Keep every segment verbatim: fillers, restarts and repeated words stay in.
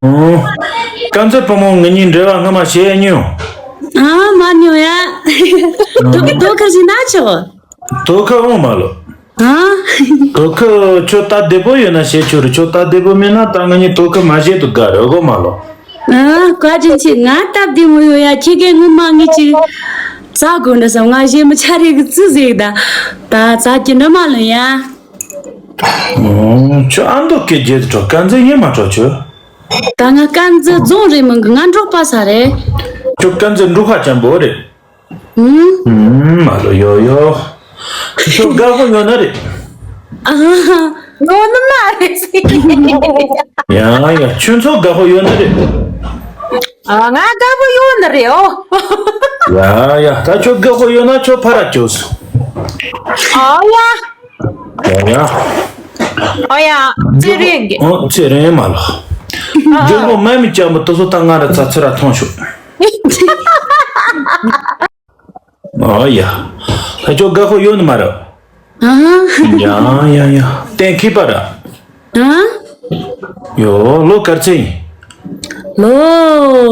ཨོ། དཀར་མཛེས་བུ་མོ་ང་གཉིས་འབྲེལ་བ་སྔ་མ་བྱས་མྱོང་། ཨ་མ་མྱོང་ཡ། དོ་དོ་ཁ་ཞིག་ན་ཆོག་དོ་ཁ་འོང་མ་ལོ། ཨ། དོ་ཁ་ཁྱོད་སྟབས་བདེ་པོ་ཡོད་ན་བྱེད་ཆོག་རེད། ཁྱོད་སྟབས་བདེ་པོ་མེད་ན་ད་ང་གཉིས་དོ་ཁ་མ་བྱེད་དུ་དགའ་རེད་གོ་མ་ལོ། ཨ། བཀའ་དྲིན་ཆེ། ང་སྟབས་བདེ་མོ་ཡོད་ཡ། ཁྱེད་ཀྱིས་ངོ་མ་ངེད་ཅིག་བཙལ་དགོས་འདྲ་བསམ། ང་གཞས་མི་ཆ་རེ་གི་རྩིས་ཟིག་ད་ད་བཙལ་གྱི་འདྲ་མ་ལོ་ཡ། ཨོ། ཁྱོད་ཨ་མདོ་སྐད་རྒྱས་དུ་གྲོགས་དཀར་མཛེས་ཡིན་མ་གྲོགས་ཁྱོད། ད་ང་དཀར་མཛེས་རྫོང་རེད་མིན་གི། ང་འབྲོག་པ་ས་རེད། ཁྱོད་དཀར་མཛེས་འབྲོག་པ་ཅན་པོ་རེད། ཨུམ། ཨུམ། མ་ལོ་ཡོ་ཡོ། ཁྱོད་དགའ་པོ་ཡོད་ན་རེད། ཨ་ཧ། ཡོད་ནི་མ་རེད་ཟེར། ཡ་ཡ། ཁྱོད་ཚོ་དགའ་པོ་ཡོད་ན་རེད། ཨ། ང་དགའ་པོ་ཡོད་ནི་རེད་ཨོ། ཡ་ཡ། ད་ཁྱོད་དགའ་པོ་ཡོད་ན་ཁྱོད་ཕར་ར་བཅུག་སོང་། ཨ་ཡ། ཡ་ཡ། ཨ་ཡ། ཚེ་རིང་གི། ཨོ། ཚེ་རིང་མ་ལོ། ཨ། མགྱོགས་པོ་མ་མི་ཅང་པོ་དུ་སོ་ད་ང་ར་ཚ་ཚེ་ར་ཐོང་ཤོག་ཨ་ཡ། ད་ཁྱོད་དགའ་པོ་ཡོད་ནི་མ་རེད། ཨ་ཧ། ཡ་ཡ་ཡ། གཏན་འཁེལ་པ་ར། ཨ། ཡོ། ལོ་ག་ཚོད་ཡིན། ལོ་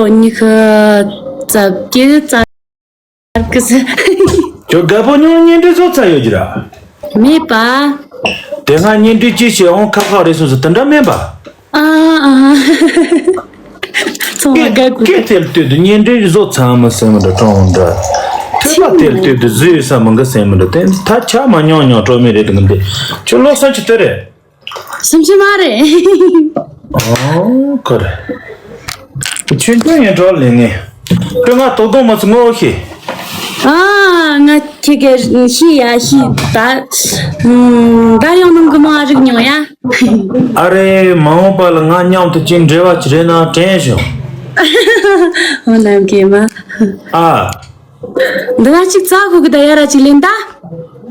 ཉི་ཤུ་རྩ་བརྒྱད་རྩ། ཁྱོད་དགའ་པོ་ཉུང་གཉེན་སྒྲིག་བཟོ་ཚར་ཡོད་ཀྱི་ར། མེད་པ། དེ་སྔ་གཉེན་སྒྲིག་ཅི་བྱེད་འོང་ཁ་ཁ་རེད་སོང་ཟེར་དེ་འདྲ་མིན་པ། ཨ་ཨ། ཚང་མ་དགའ་དགོས། སྐད་དེར་ལྟོས་དུས་གཉེན་སྒྲིག་བཟོ་ཚར་མི་སེམས་མི་འདྲ་སྤྲང་བོ་འདྲ། ཐོས་པ་དེར་ལྟོས་དུས་བཟོས་ས་མི་འགའ་སེམས་མི་འདྲ། དེ་ད་ཆ་མ་མྱོང་མྱོང་སྤྲོ་མི་རེད་འདུག་འདི། ཁྱོད་ལོ་སུམ་ཅུ་དེ་རེད། སུམ་ཅུ་མ་རེད། ཨོ་ཁོ་རེད། ཆུང་ཆུང་ཡིན་འགྲོ་ལས་ངེས། དཔེ་ང་དོ་དགོང་མ་ཚོ་ངོ་ཤེས། ཨ། ང་ཁྱེད་ཀྱི་ཤེས་ཡ་ཤེས་ད། ད་ཡང་ནང་གི་མ་རིག་མྱོང་ཡ། ཨ་རེ། མ་འོངས་པ་ལ་ང་མཉམ་དུ་ཅིག་འབྲེལ་བ་ཅིག་རེད་ན་དྲན་བྱུང་། ཨོ་ནམ་མཁའི་མ། ཨ། འདི་ན་ཅིག་བཙལ་དགོས་གི། ད་ཡ་ར་ཅིག་ལེན་ད།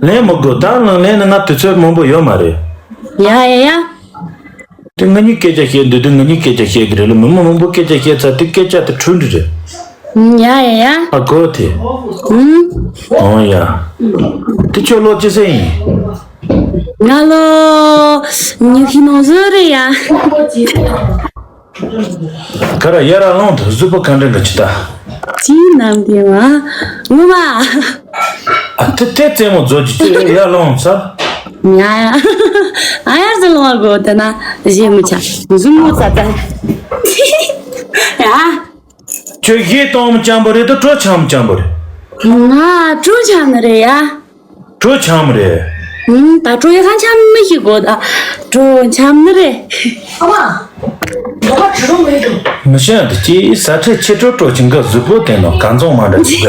ལེན་མི་དགོས། ད་ལང་ལེན་ན་ང་དུས་ཚོད་མང་པོ་ཡོད་མ་རེད། ཡ་ཡ་ཡ། དེ་ང་གཉིས་སྐད་ཆ་བཤད་འདོད་དུས་ང་གཉིས་སྐད་ཆ་བཤད་གི་རེད་ལ། མི་མང་མང་པོ་སྐད་ཆ་བཤད་ཚར་དུས་སྐད་ཆ་དེ་འཁྲུལ་འགྲོ་རེད། ཡ་ཡ་ཡ། ཨ་གོ་དེ། ཨུམ། ཨོ་ཡ། དེ་ཁྱོད་ལོ་ཅི་ཙམ་ཡིན། ང་ལོ་ཉི་ཤུའི་ནང་བཟོ་རེད་ཡ། ག་ར་ཡར་ལོངས་དང་གཟུགས་པོ་ག་འདྲ་འདྲ་ཅི་ལྟ། ཅི་ནམ་རྒྱུན་མ། ངོ་མ། ཨ་དེ་དེ་རྩེད་མོ་རྫོགས་ཀྱི་ཅི་ཡར་ལོངས་ས། ཉ་ཡ། ཨ་ཡར་ཟི་ལོང་བ་གོ་དེ་ན་གཞས་མི་ཆ་གཟུགས་མོ་ཙ་ཙ། ཡ། ཁྱོད་གཞས་གཏོང་མི་ཅན་པོ་རེད་དོ་གྲོ་ཆམ་ཅན་པོ་རེད། ང་གྲོ་ཆམ་ནི་རེད་ཡ། གྲོ་འཆམ་རེད། ཨུམ། ད་གྲོ་ཡ་ཧ་འཆམ་མི་ཤེས་གོ། ད་གྲོ་འཆམ་ནི་རེད། ཨ་མ། འདོགས་པ་བྱེད་རོགས་མེད་དོ། མི་ཤེས་འདི་ཅི་ས་ཁྲའི་ཆེ་གྲོ་གྲོ་ཆིང་ག་གཟུགས་པོ་བསྟན་ནོ་ག་ཚོང་མ་འདྲ་ཅིག་ག་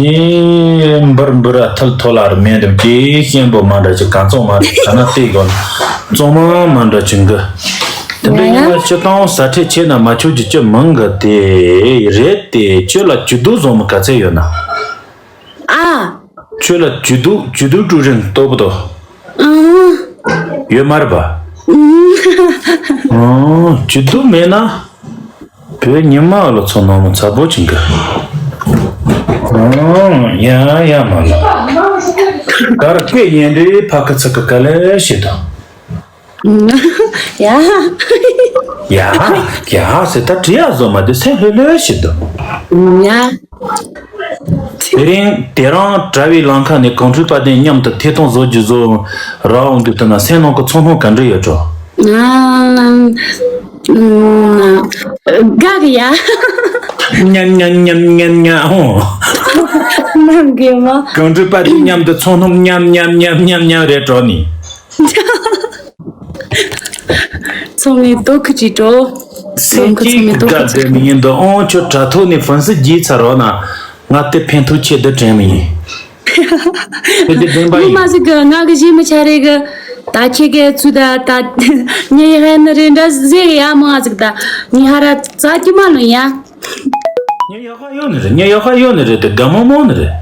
ཡ། ཡིན་འབུར་འབུར་ཨ་ཐལ་ཐོ་ལ་ར་མེད་འདི་ཅི་ཤེན་པོ་མ་འདྲ་ཅིག་ག་ཚོང་མ་འདྲ་ག་ན་བལྟས་གོ་ན་ཚོང་མ་མ་འདྲ་ཅིག་ག་དེ་འདྲ་ཡིན་ན་སྤྱི་བཏང་ས་ཁྲའི་ཆེ་ན་མ་ཆོག་རྒྱུ་ཅི་མང་གི་དེ་རེད་དེ། ཁྱོད་ལ་ཇུས་གཏོགས་བཟོ་མི་ག་ཚད་ཡོད་ན། ཨ། ཁྱོད་ལ་ཇུས་གཏོགས་ཇུས་གཏོགས་ཀྲུའུ་རེན་ལྟོ་བུ་དོ། ཨང་། ཡོད་མ་རེད་པ། ཨང་། ཨང་། ཇུས་གཏོགས་མེད་ན། བོད་ཉི་མ་ལ་ཚོ་ནོར་མོ་ཚ་པོ་ཅིག་གི་ཨང་། ཡ་ཡ་མ་ལ། གར་སྐད་ཡན་རེ་ཕ་ཁི་ཚི་ཁི་ག་ལེ་ཞེ་དང་། ཡ། ཡ། ཡ་ཟེར་ད་དྲི་ཡ་བཟོ་མ་དེ་སེམས་ལྷོད་ལྷོད་ཞིག་འདུག་ཡ། དེ་རིང་དེ་རང་དྲ་བའི་ལམ་ཁ་ནས་གངས་ཕྲུག་དཔལ་ལྡན་མཉམ་དུ་ཐད་གཏོང་བཟོ་རྒྱུ་བཟོ་རག་འོང་དུས་དེ་ན་སེམས་ནང་གི་ཚོར་སྣང་ག་འདྲ་ཡོད་འགྲོ། དགའ་གི་ཡ། ཉམ་ཉམ་ཉམ་ཉམ་ཉམ་ཧོ། ནམ་གི་མ། གངས་ཕྲུག་དཔལ་ལྡན་མཉམ་དུ་ཚོར་སྣང་ཉམ་ཉམ་ཉམ་ཉམ་ཉམ་རེད་འགྲོ་ནི། ཚང་མས་ལྟོ་ཁུ་ཅིག་འགྲོ། སེམས་ཀྱི་དགའ་བདེ་མི་ཡིན་འདུག་ཨོང་ཁྱོད་དྲ་ཐོག་ནས་ཕུན་སུམ་རྒྱས་ཚར་རོགས་ན་ང་དེ་ཕན་ཐོགས་ཆེ་འདི་དྲན་མི་ཡིན། དེ་དེ་བདེན་པ་ཡིན། ངོ་མ་ཟིག་གི་ང་གི་གཞས་མི་ཆ་རེ་གི་ད་ཁྱེད་ཀྱི་ཚུལ་ད་ད་ཉེ་ཡི་ཧན་ནི་རེ་འདྲ་ཟེ་གི་ཡ་མ་ཟིག་ད་ཉེ་ཧ་ར་ཙ་ཀི་མ་ལོ་ཡ། ཉེ་ཡག་པ་ཡོད་ནི་རེད། ཉེ་ཡག་པ་ཡོད་ནི་རེད། དེ་དགའ་མོ་མོ་ནི་རེད།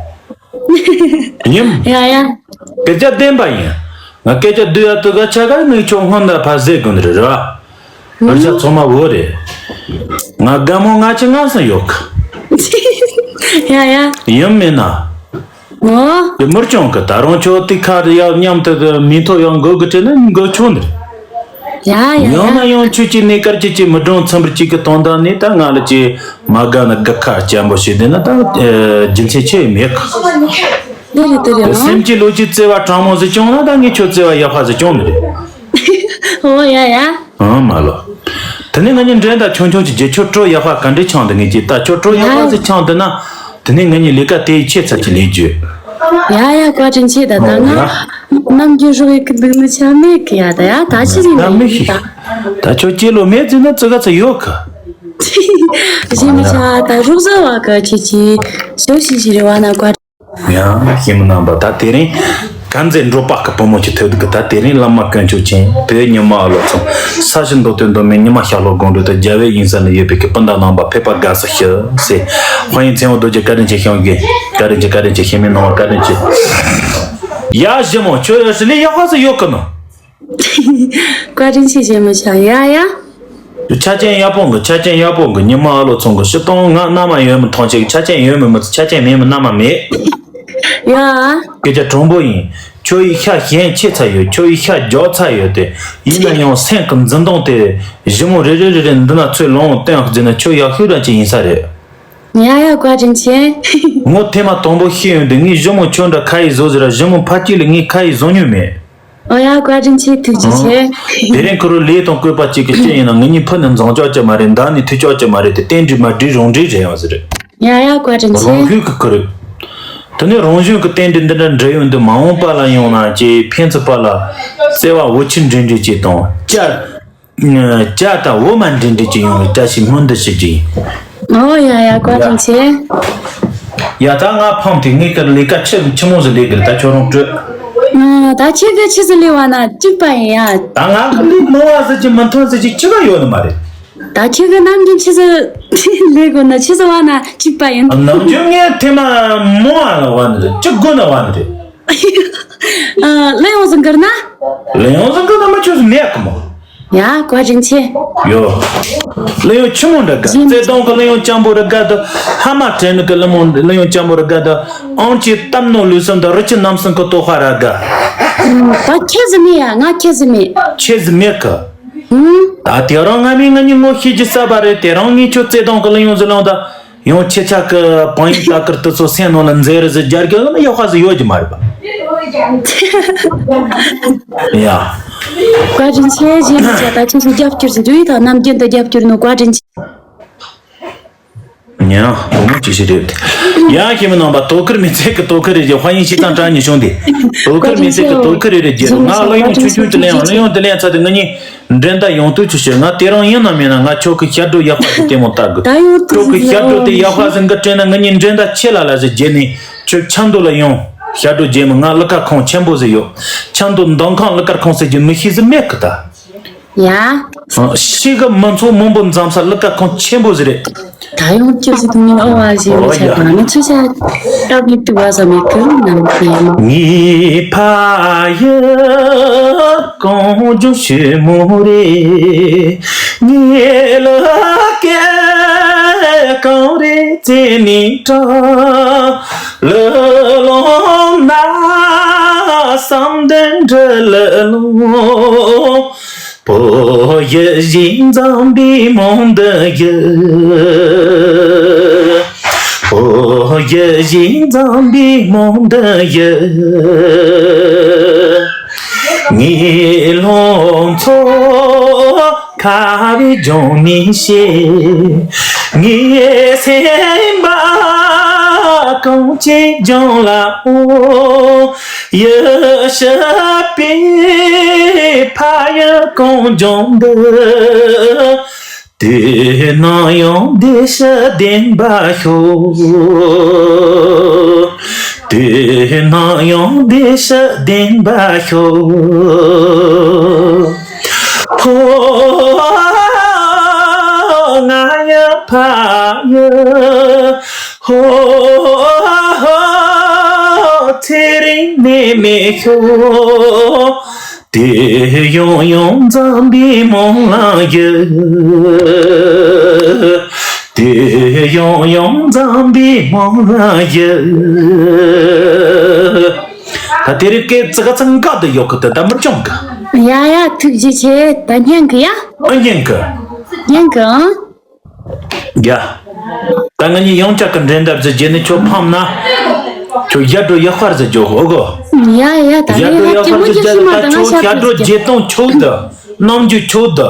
ཉིམ། ཡ་ཡ། སྐད་ཆ་བདེན་པ་ཡིན། ང་སྐད་ཆ་བསྡུ་ཡ་དུ་ག་ཆ་ག་ནུས་ཆུང་སྔོན་ད་ཕ་ཟེ་དགོས་ནི་རེད་ར། བར་ཆ་ཚང་མ་བོ་རེད། ང་དགའ་མོ་ང་ཆེ་ང་སང་ཡོད་གི་ཡ་ཡ། ཡིན་མིན་ན། ངོ་། དེ་མུར་ཅུང་གི་ད་རུང་ཁྱོད་དེ་ཁ་རེ་ཡ་མཉམ་དུ་གི་མི་ཐོ་ཡང་འགོ་གི་དྲན་ན་འགོ་ཆུང་ནི་རེད། ཡ་ཡ་ཡ། ཡང་ན་ཡང་ཁྱོད་ཀྱིས་གནས་སྐབས་ཀྱི་ཀྱི་མི་གྲངས་ཚིམ་པར་གཅིག་གི་དོན་དག་ནི་ད་ང་ལ་ཀྱི་མ་དགའ་ན་དགའ་ཁ་སྐྱེན་པོ་ཞིག་བསྡད་ན་ད་རྒྱུ་མཚན་ཆེ་མེད་གི། དེ་རེད་དེ་རེད། ཨང་། སེམས་ཀྱི་ལོ་ཀྱི་བརྩེ་བ་དྲང་མོ་ཟིག་བྱུང་ན་ད་ངས་ཁྱོད་བརྩེ་བ་ཡག་པ་ཟིག་བྱུང་ནི་རེད། ཨོ་ཡ་ཡ། ཨང་། མ་ལོ། དེ་ནས་ང་གཉིས་འགྲན་ཟླ་ཆུང་ཆུང་གི་རྗེས་ཁྱོད་སྤྲོ་ཡག་པ་ག་འདྲས་ཆང་དུ་ངེས་ཀྱི་ད་ཁྱོད་སྤྲོ་ཡག་པ་ཟིག་ཆང་དུ་ན། དེ་ནས་ང་གཉིས་ལས་ཀ་དེ་ཡི་ཆེ་ཚད་ཀྱི་ལས་རྒྱུ། ཡ་ཡ། བཀའ་དྲིན་ཆེ། ད་ད་ང་ནམ་རྒྱུན་རོགས་ཡི་གི་འདུག་ནི་ཆ་མེད་གི་ཡ། ད་ཡ་ད་ཕྱི་རིང་ད་ནས་མི་ཤེས། ད་ད་ཁྱོད་སྐྱེ་ལོ་མེད་ཟིན་ན་ཙི་ག་ཚ་ཡོད་གི། གཞན་མི་ཆ་ད་རོགས་ཟ་བ་གི་ཁྱེད་ཀྱིས་ཞོ་ཞིག་ཞིག་རེ་བ་ན་བཀའ། ཡང་ཤེས་མི་རྣམ་པ། ད་དེ་རིང་དཀར་མཛེས་འབྲོག་པ་གི་བུ་མོ་གྱི་ཐོད་དུ་གི་ད་དེ་རིང་བླ་མ་དཀོན་མཆོག་མཁྱེན། བོད་ཉི་མ་ཨ་ལོ་ཚང་། ས་གཞི་མདོ་སྟོད་མདོ་སྨད་ཉི་མ་ཤར་ལྷོ་སྒང་དྲུག་ཏུ་རྒྱལ་བའི་དབྱིངས་ས་ན་ཡོད་པའི་གི་སྤུན་ཟླ་རྣམ་པ་ཕེབས་པ་དགའ་བསུ་ཞུ་ཟེར། དཔལ་ཡོན་མཚན་འོ་རྡོ་རྗེ་བཀའ་དྲིན་ཆེ་ཤོང་གི། བཀའ་དྲིན་ཆེ། བཀའ་དྲིན་ཆེ། ཤེས་མི་རྣམ་པ་བཀའ་དྲིན་ཆེ། ཡ་ཞི་མོ་ཁྱོད་ཡོད་ཤི་ལས་ཡག་པ་ཟིག་ཡོད་གི་ནོ། བཀའ་དྲིན་ཆེ་ཞི་མོ་ཆ། ཡ་ཡ། ཆ་རྐྱེན་ཡག་པོ་འགི། ཆ་རྐྱེན་ཡག་པོ་འགི། ཉི་མ་ཨ་ལོ་ཚང་གི་ཤི་སྟོང་ང་མནའ་མ་ཡོད་མི་ཐང་ཆད་གི། ཆ་རྐྱེན་ཡོད་མི་མི་ཚེ་ཆ་རྐྱེན་མེད་མི་མནའ་མ་མེད། ཡ། སྐད་ཆ་དྲང་པོ་ཡིན། ཁྱོད་ཡི་ཤ་ཞེན་ཆེ་ཚ་ཡོད། ཁྱོད་ཡི་ཤ་རྒྱག་ཚ་ཡོད་དེ། ཡིན་ན་ཡང་སེམས་ཀྱི་འཛིན་སྟངས་དེ་ཞི་མོ་རེ་རེ་རེ་རེ་འདི་ན་ཚོད་ལོང་བསྟན་ཟེར་ན་ཁྱོད་ཡག་ཤོས་ར་ཅིག་ཡིན་ས་རེད། ཡ་ཡ། བཀའ་དྲིན་ཆེ། ངོ་ཐེངས་མ་དང་པོ་ཤེས་ཡོང་དུས་ངས་ཞི་མོ་ཁྱོད་འདྲ་ཁ་ཡི་བཟོ་ཟེར་ར། ཞི་མོ་ཕ་སྐྱིད་ལ་ངས་ཁ་ཡི་བཟོ་མྱོང་མེད། ཨོ་ཡ། བཀའ་དྲིན་ཆེ། ཐུགས་རྗེ་ཆེ། དེ་རིང་ཁོ་རང་ལས་དང་བཀོད་པ་གཅིག་གི་རྐྱེན་ཡིན་ན་ང་གཉིས་ཕུ་ནས་འཛིང་ཆོག་གི་མ་རེད། མདའ་ནས་ཐུག་ཆོག་གི་མ་རེད་དེ། རྟེན་འབྲེལ་མ་འགྲིག་རང་འགྲིག་རེད་ཡང་ཟེར། ཡ་ཡ། བཀའ་དྲིན་ཆེ། རང་ཤུགས་ཀྱི་ཁུར། དེ་ནས་རང་བཞིན་གྱི་རྟེན་འབྲེལ་འདི་འདྲ་འགྲིག་ཡོང་དུས་མ་འོངས་པ་ལ་ཡོང་ན་ཀྱི་ཕན་ཚུན་བར་ལ་བརྩེ་བ་འོ་ཆུ་འདྲེས་འདྲེས་ཅིག་དང་བསྐྱར། བྱ་དང་འོ་མ་འདྲེས་འདྲེས་ཀྱི་ཡོང་བའི་བཀྲ་ཤིས་སྨོན་འདུན་ཞུ་རྒྱུ་ཡིན། ཨོ་ཡ་ཡ། བཀའ་དྲིན་ཆེ། ཡ་ད་ང་ཕམ་དེ་ངས་ཀྱི་ལས་ཀ་ཆེ་ཆི་མོ་ཟིག་ལས་ཀྱི་ད་ཁྱོད་རང་སྤྲོད། ཨ། ད་ཁྱེད་ཀྱི་ཆི་ཟིག་ལས་བ་ན་གཅིག་པ་ཡིན་ཡ། ད་ང་གི་ལས་མང་བ་ཟིག་ཅིག་མི་མཐོང་ཟིག་ཅིག་ཅི་ག་ཡོད་ནི་མ་རེད། ད་ཁྱེད་ཀྱི་ནམ་རྒྱུན་ཆི་ཟིག་ལས་དགོས་ན་ཆི་ཟིག་བ་ན་གཅིག་པ་ཡིན། ནམ་རྒྱུན་ངས་ཐེངས་མ་མང་བ་ལ་བ་ནི་རེད། ཅི་དགོས་ན་བ་ནི་རེད། ཨ། གླུ་དབྱངས་ཟིག་འགུར་ན། གླུ་དབྱངས་ཟིག་འགུར་ན་མ་ཆོག་ཟིག་མེད་གི་མོ། ཡ། བཀའ་དྲིན་ཆེ། ཡོ། གླུ་དབྱངས་ཆི་མོ་འདྲ་དགའ། རྗེས་མ་བརྩེ་དུང་གི་གླུ་དབྱངས་སྐྱམ་པོ་རེ་དགའ་དུ། ཧ་མ་དྲན་ནི་གི་གླུ་མོ་གླུ་དབྱངས་སྐྱམ་པོ་རེ་དགའ་དུ། ཨང་ཅི་གཏམ་ནོ་ལུས་སམ་དུ་རི་ཆུ་རྣམ་གསུམ་གི་ལྟོ་ཧ་ར་དགའ། ད་ཁྱེད་ཟིག་མེད་ཡ། ང་ཁྱེད་ཟིག་མེད། ཁྱེད་ཟིག་མེད་གི། ད་དེ་རང་ང་མི་ང་གཉིས་ངོ་ཤེས་ཀྱི་ས་བ་རེད། དེ་རང་ངས་ཁྱོད་བརྩེ་དུང་གི་གླུ་དབྱངས་ཟིག་ལོང་ད། ཡང་ཁྱེད་ཅག་གི་བང་ཡིག་ལྟ་སྐུལ་དུ་ཚོ་སེམས་ནང་ལ་མཛེས་རི་ཟིག་རྒྱ་རྒྱ་ལ་ཡག་པ་ཟིག་ཡོད་ཀྱི་མ་རེད་པ། ཡ། བཀའ་དྲིན་ཆེ། རྗེས་མ་ཆ་ད་ཁྱེད་ཚོ་རྒྱབ་སྐྱོར་ཟིག་འདུག་ཡིན་ད་ནམ་རྒྱུན་དུ་རྒྱབ་སྐྱོར་ནོ་བཀའ་དྲིན་ཆེ། ཉ་བུ་མོ་ཅི་ཞིག་རེད། ཡ་ཤེས་མི་རྣམ་པ། དོ་ཁུར་མི་ཚེ་གི་དོ་ཁུར་རེ་རྒྱུ། དཔལ་ཡིན་ཤི་ཚང་དྲ་ཉི་ཤོང་དེ། དོ་ཁུར་མི་ཚེ་གི་དོ་ཁུར་རེ་རེ་རྒྱུ། ང་གླུ་དབྱངས་ཆུང་ཆུང་དུ་ལེན་ཡང་གླུ་དབྱངས་དུ་ལེན་ཚར་དུས་ང་གཉིས། འགྲན་ཟླ་ཡོང་དུས་ཆུ་ཤོད། ང་དེ་རང་ཡིན་ནམ་མིན་ན་ང་ཁྱོད་ཀྱི་ཞབས་བྲོ་ཡག་པ་ཞིག་ལྟད་མོ་ལྟ་དགོས། ད་ཡོང་དུས་ཁྱོད་ཀྱི་ཞབས་བྲོ་དེ་ཡག་པ་ཞིག་འགི་སྤྲད་ན་ང་གཉིས་འགྲན་ཟླ་ཆེ་ལ་ལ་ཞིག་བརྗེད་ནས་ཁྱོད་ཆབ་མདོ་ལ་ཡོང་། ཞབས་བྲོ་རྗེས་མ་ང་གླུ་ཁ་ཁང་ཆེན་པོ་ཞིག་ཡོད། ཆབ་མདོ་མདོ་ཁམས་གླུ་ཁ་ཁང་ཟེར་རྒྱུ་མི་ཤེས་ཟིག་མེད་གི་ད། ཡ། ཤི་གི་མི་ཚོགས་མང་པོ་འཛོམས་ས་གླུ་ཁ་ཁང་ཆེན་པོ་ཞིག་རེད། ད་ཡོང་ཁྱོད་ཚོ་ཐུག་མིན་ཨོ་བ་ཞེས་བྱ་དང་ནི་ཆུ་ཤ་སྟབས་མི་བཏུབ་བ་ཟ་མི་ཀུན་ནམ་ཕེ་མོ། ངའི་ཕ་ཡུལ་གངས་ལྗོངས་ཆེན་མོ་རེད། ངའི་ལ་སྐད་གངས་རི་རྩེ་ནས་བྲག་ལ་ལོང་ན་བསམ་དོན་འདྲི་ལ་ལོང་། བོད་ཡུལ་ཞིང་འཛམ་བུའི་མུ་འདི་ཡི། བོད་ཡུལ་ཞིང་འཛམ་བུའི་མུ་འདི་ཡི། ངའི་ལང་ཚོ་ཁ་བའི་ལྗོངས་ནས་བཤད། ངའི་སེམས་པ་གངས་ཅན་ལྗོངས་ལ་འོང་། ཡུལ་ཤི་པའི་ཕ་ཡུལ་གངས་ལྗོངས་འདི། དུས་ནམ་ཡང་བདེ་སྐྱིད་ལྡན་པར་ཤོག། དུས་ནམ་ཡང་བདེ་སྐྱིད་ལྡན་པར་ཤོག། ཧོ། ང་ཡི་ཕ་ཡུལ། ཧོ། ཚེ་རིང་ནད་མེད་ཤོག། དུས་ཡུན་ཡང་འཛམ་བུའི་མུ་ལ་ཡི། དུས་ཡུན་ཡང་འཛམ་བུའི་མུ་ལ་ཡི། ད་དེ་རིང་སྐད་ཙི་ག་ཙི་འགག་ཏུ་ཡོད་གི་དེ་ད་མི་སྐྱོང་གི། ཡ་ཡ། ཐུགས་རྗེ་ཆེ། ད་སྙན་གི་ཡ། ཨ་སྙན་གི། སྙན་གི་ཨང་། ཡ། ད་ང་གཉིས་ཡང་བསྐྱར་གི་འགྲན་ཟླ་བརྩི་རྗེས་ནི་ཁྱོད་ཕམ་ན། ཁྱོད་ཡར་འགྲོ་ཡར་དཔར་ཟེར་རྒྱོ་ཨོ་གོ། ཡ་ཡ། ད་ཡར་ནི་འགྲོ་ཡར་ཡ་དཔར་ཟེར་རྒྱ་ད་ད་ཁྱོད་ཡར་འགྲོ་བརྗེད་སྟོང་ཆོག་ད། རྣམ་འགྱུར་ཆོག་ད།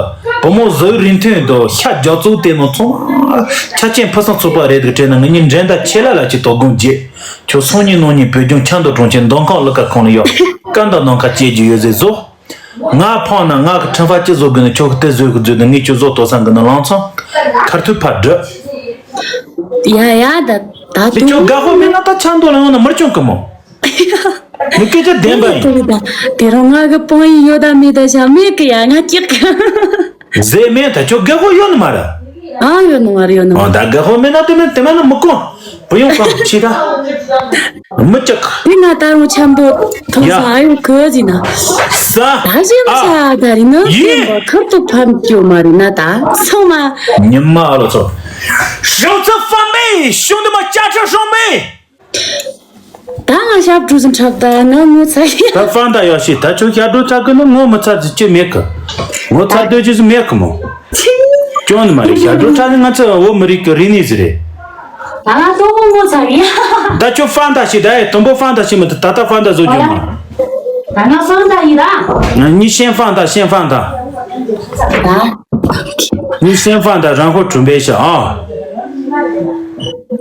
བུ་མོ་གཟུགས་རིང་ཐུང་ད་ཤ་རྒྱ་མཚོ་དེ་ནང་ཚོང་ཆ་ཆེན་ཕུན་སུམ་ཚོགས་པ་རེད་འདུག་དྲན་ན་ང་གཉིས་འགྲན་ཟླ་ཆེ་ལ་ལ་ཅིག་དོ་དགོང་རྗེས་ཁྱོད་སང་ཉིན་གནངས་ཉིན་བོད་ལྗོངས་ཆབ་མདོ་གྲོང་ཁྱེར་མདོ་ཁམས་གླུ་ཁ་ཁང་ལ་ཡོད་སྐད་འདང་ནང་ཁ་བཅད་རྒྱུ་ཡོད་ཟེར་བཟོ། ང་ཕངས་ན་ང་གི་ཁྲིམས་ཕ་ཅི་བཟོ་དགོས་ན་ཁྱོད་ཀྱི་དེ་བཟོས་གི་བཟོས་ན་ངས་ཁྱོད་བཟོ་ལྟོ་ཚང་གི་ན་ལང་ཚང་ཁར་ཐུག་ཕར་འགྲུབ། ཡ་ཡ་ད་ད་དེ་ཁྱོད་དགའ་ཧོ་མེད་ན་ད་ཆང་འདོན་ལ་ཡོང་ན་མར་ཅུང་གི་མོ། ངས་སྐད་ཆ་བདེན་པ་ཡིན། དེ་རུ་ང་གི་སྤང་ཡིན་ཡོད་ད་མེད་ད་ཤ་མེད་གི་ཡ་ང་སྐྱེག་གི། ཟེ་མེད་ད་ཁྱོད་དགའ་ཧོ་ཡོད་ནི་མ་ར། ཨ་ཡོད་ནི་མ་ར་ཡོད་ནི་མ། ཨ་ད་དགའ་ཧོ་མེད་ན་དེ་མེད་དེ་མེད་ན་མི་གོ། བུ་ཡོང་གང་ཕྱི་ད། མི་ལྕག་དེ་ང་ད་རུང་ཆམ་པོ་ཐོང་ཡ། ས་ཨ་ཡོང་གི་ཟིན་ན། ས། ད་ཞེ་མ་ཨ། ཆ་ད་རི་ན་ཡེ། སེམས་པ་ཁུར་དུ་ཕམ་སྐྱོ་མ་རི་ན་ད་ཚང་མ། ཉི་མ་ཨ་ལོ་ཚོ། ཧྲོ་ཚ་ཧྥང་མེ་ཤོང་དུ་མ་ཅ་ཁྲ་ཧྲོང་མེ། ད་ང་ཞབས་བྲོ་ཟིན་འཁྲབ་ད་ན་ངོ་ཚ་ཡི། ད་ཧྥང་ད་ཡོ་ཤི་ད་ཁྱོད་ཞབས་བྲོ་ཚ་གི་ནི་ངོ་མི་ཚ་ཟི་ཅི་མེད་གི། ངོ་ཚ་སྡོད་ཅི་ཟི་མེད་གི་མོ། སྐྱོན་ནི་མ་རེད། ཞབས་བྲོ་ཁྲ་ནི་ང་ཚོ་བོད་མི་རིགས་ཀྱི་རིག་གནས་ཟིག་རེད། ད་ང་གཙོ་བོ་ངོ་ཚ་གི་ཡ། ད་ཁྱོད་ཧྥང་ད་ཞིག་ད་ཡ་དུམ་བུ་ཧྥང་ད་ཞིག་མི་ད་ད་ད་ཧྥང་ད་བཟོ་རྒྱུ་མ། ད་ང་ཧྥང་ད་ཡིན་ད། ཉི་ཤན་ཧྥང་ད་ཤན་ཧྥང་ད། ད། ཉི་ཤན་ཧྥང་ད་རང་ཧོ་གྲུམ་པའི་ཤ་ཨ།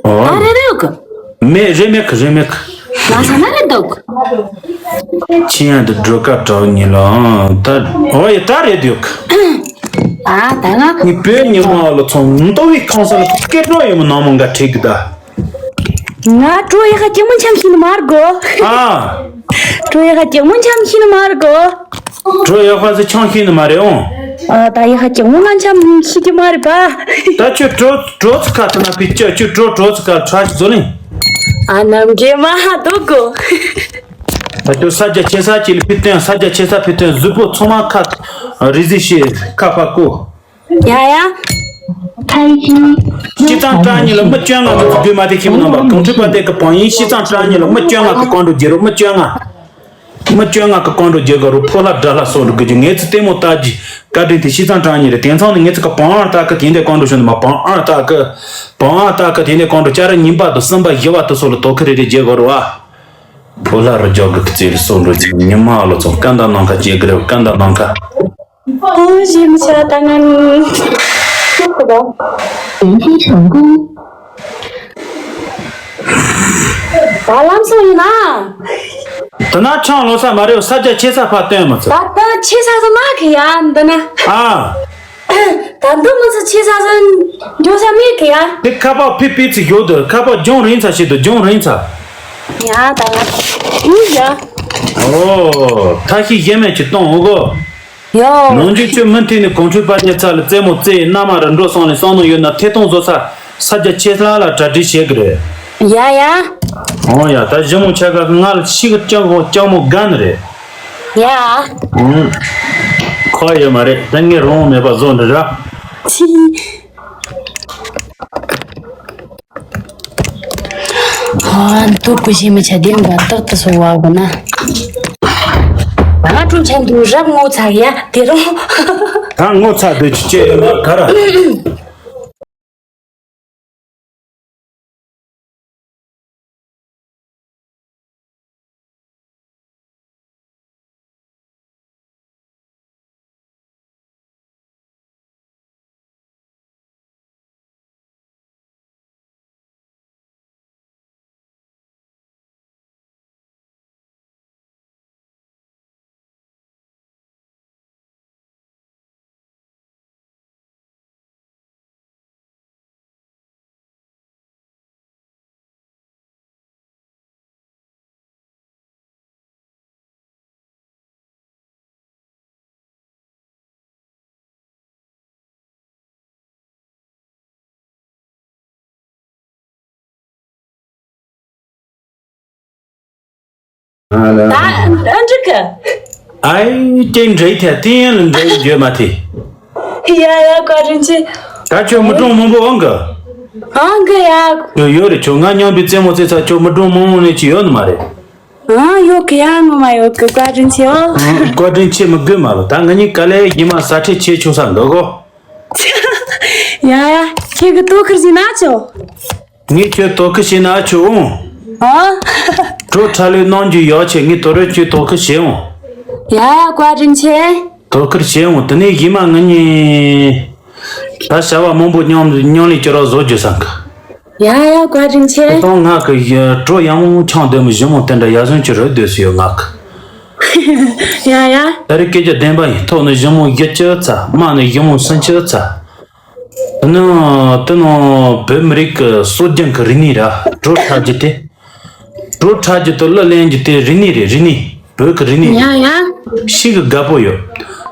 ཨོ། ད་རེ་རེ་ཡོད་གི། མེད་རེ་མེད་གི་རེ་མེད་གི། ང་ས་ན་རེ་འདུག་ཁྱི་ཡང་དུ་འགྲོ་ཀ་དྲག་ཉིན་ལ་ཨང་ད་ཨོ་ཡ་ད་རེད་འདུག་ཨ་ད་ང་ངའི་བོད་ཉི་མ་ལ་ཚོང་མདོ་བའི་ཁང་ས་ལ་སྐད་གྲོགས་ཡོད་མི་ནང་མོ་འགའ་ཁྲིད་གི་ད། ང་གྲོ་ཡ་ཁ་ཀྱི་མོ་འཆམ་ཤི་ནི་མར་གོ་ཨ། གྲོ་ཡ་ཁ་ཀྱི་མོ་འཆམ་ཤི་ནི་མར་གོ་གྲོ་ཡ་ཁ་ཟི་ཆང་ཤི་ནི་མ་རེད་ཨང་། ཨ་ད་ཡ་ཁ་ཀྱི་མོ་ང་འཆམ་ཤི་གི་མ་རེད་པ། ད་ཁྱོད་གྲོ་གྲོ་ཚི་ཁ་ཐ་ན་ཕི་ཅ་ཁྱོད་གྲོ་གྲོ་ཚི་ཁ་ཁྲ་ཤི་ཟོ་ལིང་། ཨ་ནམ་གེ་མ་ཧ་དོ་གོ་ད་ཁྱོད་ས་རྒྱ་ཆེ་ས་ཅི་ལི་ཕི་ཏོན་ས་རྒྱ་ཆེ་ས་ཕི་ཏོན་གཟུགས་པོ་ཚང་མ་ཁ་རི་ཟི་ཤི་ཁ་ཕ་ཀོ་ཡ་ཡ། ཕ་ཡི་ཅི། ཤི་ཙང་ཀྲང་ཉིན་ལ་མི་བཅོ་ལྔ་ཙམ་སྡོད་མ་དེ་ཁྱིམ་ནང་པ་གང་ཁྲི་པ་དེ་གི་བང་ཡིན་ཤི་ཙང་ཀྲང་ཉིན་ལ་མི་བཅོ་ལྔ་གི་ཀོང་འགྲོ་རྒྱུ་རུ་མི་བཅོ་ལྔ། མི་བཅོ་ལྔ་གི་ཀོང་འགྲོ་རྒྱུ་ག་རུ་ཕོ་ལྷ་དགྲ་ལྷ་སོགས་འགྲོ་གི་རྒྱུ་ངེད་ཚོ་ལྟད་མོ་ལྟ་རྒྱུ་བཀའ་དྲིན་དེ་ཤི་ཙང་ཀྲང་ཉིན་རེད་དེང་སང་ནི་ངེད་ཚོ་གི་བང་ཨར་ལྟ་གི་དེ་འདྲའི་ཀོང་འགྲོ་ཤོད་ནི་མ་བང་ཨར་ལྟ་གི་བང་ཨར་ལྟ་གི་དེ་འདྲའི་ཀོང་འགྲོ་ཅ་ར་ཉིན་པ་དུ་གསུམ་པ་བཞི་བ་དུ་སོགས་ལ་དོ་ཁི་རེ་རེ་རྒྱུ་ག་རུ་བ། ཕོ་ལྷ་རུ་རྒྱོག་གི་རྩེ་རུ་སོགས་འགྲོ་རྒྱུ་ཉི་མ་ལོ་ཚོ་སྐད་འདང་ནང་ཁ་བྱེད་གི་རེད་སྐད་འདང་ནང་ཁ། ཨོ་ཞེས་མི་བྱ་ད་ང་ནི། ད་ལམ་སང་ཡིན་ན། དེ་ན་ཆང་ལོ་ས་མ་རེད་ས་རྒྱ་ཆེ་ས་ཕ་སྟོན་མི་ཚུགས། ད་ལྟ་ཆེ་ས་ས་མ་གི་ཡ་འདི་ན། ཨ། ད་འདི་མི་ཚུགས་ཆེ་ས་ས་འགྱོ་ས་མེད་གི་ཡ། དེ་ཁ་པར་ཕི་ཕི་ཚི་ཡོད་དུ་ཁ་པར་ལྗོང་རིང་ཚ་ཞིག་ཏུ་ལྗོང་རིང་ཚ། ཡ་ད་ང་ཨུ་ཡ། ཨོ། ཐ་ཤི་ཡེ་མེ་ཅི་གཏོང་འོ་གོ། ཡོ། ནང་ཆོས་ཆོས་མུ་མཐུད་ནས་གོང་ཁྲོས་པ་ཉེ་ཚ་ལ་རྩེད་མོ་རྩེ་ཡི་མནའ་མ་ར་འགྲོ་སོང་ནས་སོང་ནང་ཡོད་ན་ཐད་གཏོང་བཟོ་ས་ས་རྒྱ་ཆེ་ལ་ལ་གྲ་སྒྲིག་བྱེད་གི་རེད། ཡ་ཡ། འོ་ཡ་ད་གཞི་མོ་ཆ་ག་ང་ལ་ཤི་གི་ལྕང་གོ་ལྕང་མོ་དགའ་ནི་རེད། ཡ། ཨུམ། ཁོ་ཡོད་མ་རེད་ད་ངས་རང་མེད་པ་བཟོ་འདྲི་ར། ཕྱི། ཨ་འདུག་གུ་ཞིག་མི་ཆ་དེ་འབར་ཏག་ཏག་སོ་བ་གོ་ན། ང་ཀྲུང་ཆན་དུ་རབ་ངོ་ཚ་ཡ་དེ་རུ། ད་ངོ་ཚ་དུ་ཅི་ཅེ་ཡོད་ན་ག་ར། ད་ཨ་འགྲིག་གི། ཨའི་དེ་འདྲའི་ཐད་དེ་ཡན་ལ་འདྲའི་བརྗོད་མ་ཐེ། ཡ་ཡ་བཀའ་དྲིན་ཆེ། ད་ཁྱོད་མི་གྲོང་མང་པོ་འོང་གི། འོང་གི་ཡ། ཡོད་ཡོད་རེད་ཁྱོད་ང་མཉམ་པའི་རྩེད་མོ་རྩེ་ཚ་ཁྱོད་མི་གྲོང་མང་པོ་ནས་ཅི་ཡོད་ནི་མ་རེད། ཨ་ཡོད་གི་ཡ། ངོ་མ་ཡོད་གི། བཀའ་དྲིན་ཆེ་ཨོ། ཨ། བཀའ་དྲིན་ཆེ་མི་དགོས་མ་ལོ། ད་ང་གཉིས་ག་ལེ་ཉི་མ་ས་ཁྲལ་ཆེ་ཆོག་ས་འདུག་གོ། ཡ་ཡ། ཁྱེད་ཀྱི་ལྟོ་ཁུར་ཟིན་ན་ཆོག་ངས་ཁྱོད་ལྟོ་ཁུར་བྱས་ན་ཆོག་འོང་། ཨ། གྲོ་ཁྲ་ལོས་གནང་རྒྱུ་ཡོད་ཆེ། ངས་དོ་རུ་ཁྱོད་ལྟོ་ཁུར་བྱས་འོང་། ཡ་ཡ། བཀའ་དྲིན་ཆེ། ལྟོ་ཁུར་བྱས་འོང་། དེ་ནས་གཞི་མ་ང་གཉིས་ད་བྱ་བ་མང་པོ་མཉམ་མཉམ་ལས་ཅི་རོགས་བཟོ་རྒྱུ་བསམ་གི། ཡ་ཡ། བཀའ་དྲིན་ཆེ། ཁྱེད་དང་ང་གི་གྲོ་ཡང་མོ་ཆང་འདོན་མི་ཞིམ་མོ་དེ་འདྲ་ཡ་ཟོན་གྱི་རུ་སྡོད་སུ་ཡོད་ང་གི། ཡ་ཡ། ད་རེས་སྐད་ཆ་བདེན་པ་ཡིན། ཐོག་ནས་ཞིམ་མོ་བཞི་བཅུ་ཚ། མ་ནས་ཞིམ་མོ་སུམ་ཅུ་ཚ། དེ་ནས་དེ་ནས་བོད་མི་རིགས་ཀྱི་སྲོལ་རྒྱུན་གྱི་རིག་གནས་ར་གྲོ་འཁྲབ་རྒྱུ་དེ། གྲོ་འཁྲབ་རྒྱུ་དང་གླུ་ལེན་རྒྱུ་དེ་རིག་གནས་རེད། རིག་གནས། བོད་ཀྱི་རིག་གནས་ཡ་རེད། ཡ། ཤིན་ཏུ་དགའ་པོ་ཡོད།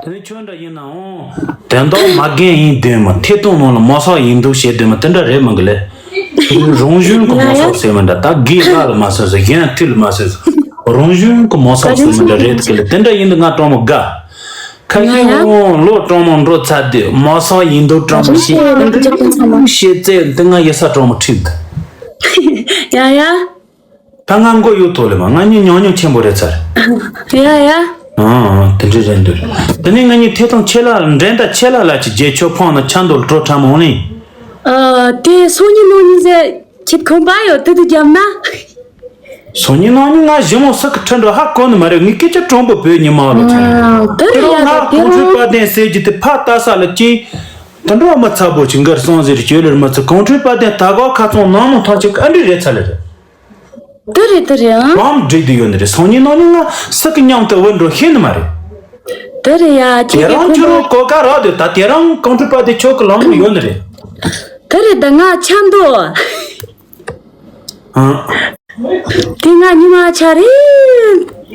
དེ་ནས་ཁྱོད་འདྲ་ཡིན་ནའང་དོན་དག་མ་རྒན་ཡིན་འདོད་མི། ཐད་གཏོང་ནང་ལ་མ་སོགས་ཡིན་འདུག་བྱེད་འདོད་མི་དེ་འདྲ་རེད་མི་འགི་ལེ། རང་གཞན་གྱི་མ་སོགས་ཟེར་མི་འདྲ། ད་དགེ་ལགས་ལ་མ་སོགས་ཟེར། གཞན་མཐུ་ལ་མ་སོགས་ཟེར། རང་གཞན་གྱི་མ་སོགས་ཟེར་མི་འདྲ་རེད་གི་ལེ། དེ་འདྲ་ཡིན་དུས་ང་གྲོགས་མོ་དགའ། ཁ་ཤས་འོང་ལོ་གྲོགས་མོ་འགྲོ་ཚར་དུས་མ་སོགས་ཡིན་འདུག་གྲོགས་མོ་ཞེས་ཨ་འདྲ་ཞེས་བརྩེ་དེ་ང་ཡི་ས་གྲོགས་མོ་ཁྲིད་འདུག་ཡ་ཡ། ད་ང་མགོ་གཡུག་ཐོག་ལས་མ། ང་གཉིས་ཉུང་ཉུང་ཆེན་པོ་རེད་ཚར། ཡ་ཡ། ཨང་ཨང་། དེ་འདྲ་རེད་འདུག་དེ་ནས་ང་གཉིས་ཐད་གཏོང་ཆེ་ལ་འགྲན་ཟླ་ཆེ་ལ་ལ་ཅིག་རྗེས་ཆོད་ཕོང་ན་ཆ་འདོད་གྲོ་ཁྲ་མོ་ནི། ཨ། དེ་སང་ཉིན་གནངས་ཉིན་ཟེར་ཁྱེད་ཁོམ་པ་ཡོད་དུས་དུ་རྒྱབ་ན། སང་ཉིན་གནངས་ཉིན་ང་ཞི་མོ་སུ་གི་ཁྲི་འགྲོ་ཧ་གོ་ནི་མ་རེད། ངས་སྐད་ཆ་དྲང་པོ་བོད་ཉི་མ་ལོ་ཚོ། ཨ། དེ་རེད་ཡ། ད་ང་དེ་གོང་ཁྲོས་རང་པ་དན་ཟེར་གྱི་དེ་ཕ་ལྟ་ས་ལ་ཅིག་དེ་འགྲོ་མི་ཚ་པོ་ཅིག་འགར་སོང་ཟེར་གྱི་ལེར་མི་ཚོ་གོང་ཁྲོས་པ་དན་ད་གོ་ཁ་ཚོང་ནང་མོ་ཐང་ཅིག་ཨ་འདྲི་རེད་ཚ་ལེ་རེད། དེ་རེད་དེ་རེད་ཨང་། ལམ་འགྲིག་དུ་ཡོད་ནི་རེད། སང་ཉིན་གནངས་ཉིན་ང་སུ་གི་མཉམ་དུ་བུད་འགྲོ་ཤེས་ནི་མ་རེད། དེ་རེད་ཡ། ཁྱེད་དེ་ཀྱི་རང་ཁྱོད་རང་གོ་སྐབས་རག་དུས་ད་དེ་རང་གོང་ཁྲོས་པ་དེ་ཆོག་གི་ལམ་ཡོད་ནི་རེད། དེ་རེད། ད་ང་ཆ་འདུག་ཨང་། དེ་ང་ཉི་མ་ཆ་རེ།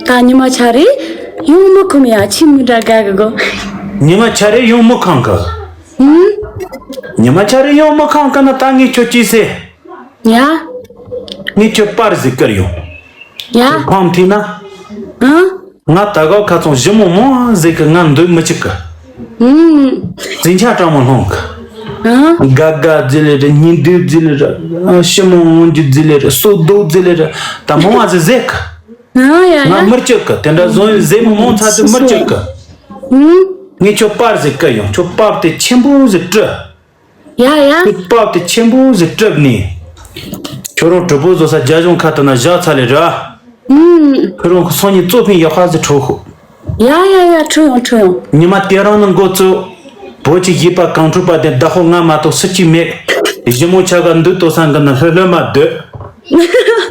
ད་ཉི་མ་ཆ་རེ་ཡོང་མི་ཁོམ་ཡ། ཁྱི་མི་འདྲ་དགའ་གི་གོ་ཉི་མ་ཆ་རེ་ཡོང་མི་ཁོམ་གི། ཨུམ། ཉི་མ་ཆ་རེ་ཡོང་མི་ཁོམ་གི་ན་ད་ངས་ཁྱོད་ཅི་ཟེར། ཡ། ངས་ཁྱོད་པར་ཟིག་བསྐུར་ཡོང་། ཡ། ཁྱོད་ཕམ་ཐུག་ན། ཨང་། ང་ད་གའོ་ཁ་ཚོང་ཞི་མོ་མོ་ཟིག་གི་ང་འདོད་མི་བྱེད་གི། ཨུམ། འཛིན་ཆ་སྤྲང་མོ་སློང་གི། ཨང་། དགའ་དགའ་ཟིག་ལེ་རེད། སྙིང་སྡུག་ཟིག་ལེ་རེད། ཨ། ཞི་མོ་འོང་རྒྱུ་ཟིག་ལེ་རེད། སོ་སྡུག་ཟིག་ལེ་རེད། ད་མོ་བ་ཟིག་ཟེར་གི། ཨང་། ཡ་ཡ། ང་མི་སྐྱིད་གི། དེ་འདྲ་བཟོ་ཟེར་མོ་མོ་ཚ་དུས་མི་སྐྱིད་གི། ཨུམ། ངས་ཁྱོད་པར་ཟིག་བསྐུར་ཡོང་། ཁྱོད་པར་དེ་ཆེན་པོ་ཟིག་སྤྲུལ། ཡ་ཡ། ཁྱོད་པར་དེ་ཆེན་པོ་ཟིག་སྤྲུལ་ནས། ཁྱོད་རང་གྲོགས་པོ་བཟོ་ས་རྒྱ་གཞུང་ཁ་ཐུག་ན་བཞག་ཚར་ལེ་ར། ཨུམ། ཁྱོད་རང་གི་སང་ཉིན་གཙོ་ཕིང་ཡག་པ་ཟིག་འཕྲོད་ཤོག་ཡ་ཡ་ཡ། འཕྲོད་ཡོང་འཕྲོད་ཡོང་། ཉི་མ་དེ་རང་ནི་འགོ་བཙུགས། བོད་ཀྱི་བཞི་པ་གངས་ཁྲོད་པ་དེ་བདག་པོ་ང་མ་གཏོགས་སུ་གཅིག་མེད། ཞི་མོ་ཆ་ག་འདུག་ལྟོ་སང་གི་ན་ལྷོད་ལྷོད་མ་སྡོད།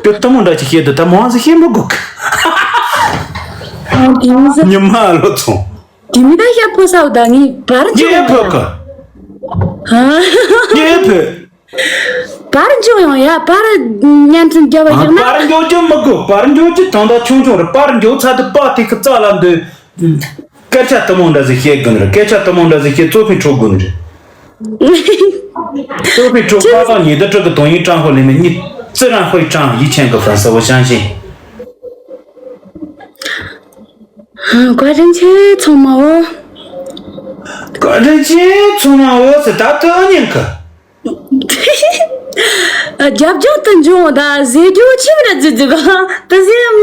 ཁྱོད་གཏུམ་མོ་འདྲ་ཅིག་བཤད་འདུག་ད་མང་ཟིག་བཤད་མི་དགོས་གི། ཉི་མ་ལོ་ཚོང་། དེ་མི་ད་ཤ་ཕོ་སའུ་ད་ངའི་བར་ཇོ་ཡེ་ཕོ་ཀ་ཧ། ཡེ་ཕོ། བར་འཇོག་ཡོང་ཡ། བར་བརྙན་འཕྲིན་རྒྱབ་པ་ཡོང་ན། བར་འཇོག་རྒྱུ་མི་དགོས། བར་འཇོག་རྒྱུ་དང་ད་ཆུང་ཆུང་རེད། བར་འཇོག་ཚར་དུས་པ་དེ་གི་རྩ་ལ་འདུག་སྐད་ཆ་དུ་མོ་འདྲ་ཟིག་བཤད་དགོས་ནི་རེད། སྐད་ཆ་དུ་མོ་འདྲ་ཟིག་བཤད་གཙོ་ཕིང་འཕྲོད་དགོས་ནི་རེད། གཙོ་ཕིང་འཕྲོད་པ་དང་ཉི་ཟླ་དྲུག་གི་དོན་ཡིན། ཀྲང་ཧོ་ལི་མེ་ཉི་ཙི་རང་ཧོའི་ཀྲང་ཡིག་ཆེན་གི་ཧྥན་སི་བོ་ཞང་ཞིང་། བཀའ་དྲིན་ཆེ་ཚང་མ་འོ། བཀའ་དྲིན་ཆེ་ཚང་མ་འོ་ཟེར་ད་ལྟ་ཨ་ཉན་གི། རྒྱབ་ལྗོངས་དུ་འབྱུང་ད་ཟེར་རྒྱུ་ཆི་མི་འདྲ་ཟིག་ཟིག་ག་དུ་ཟེར།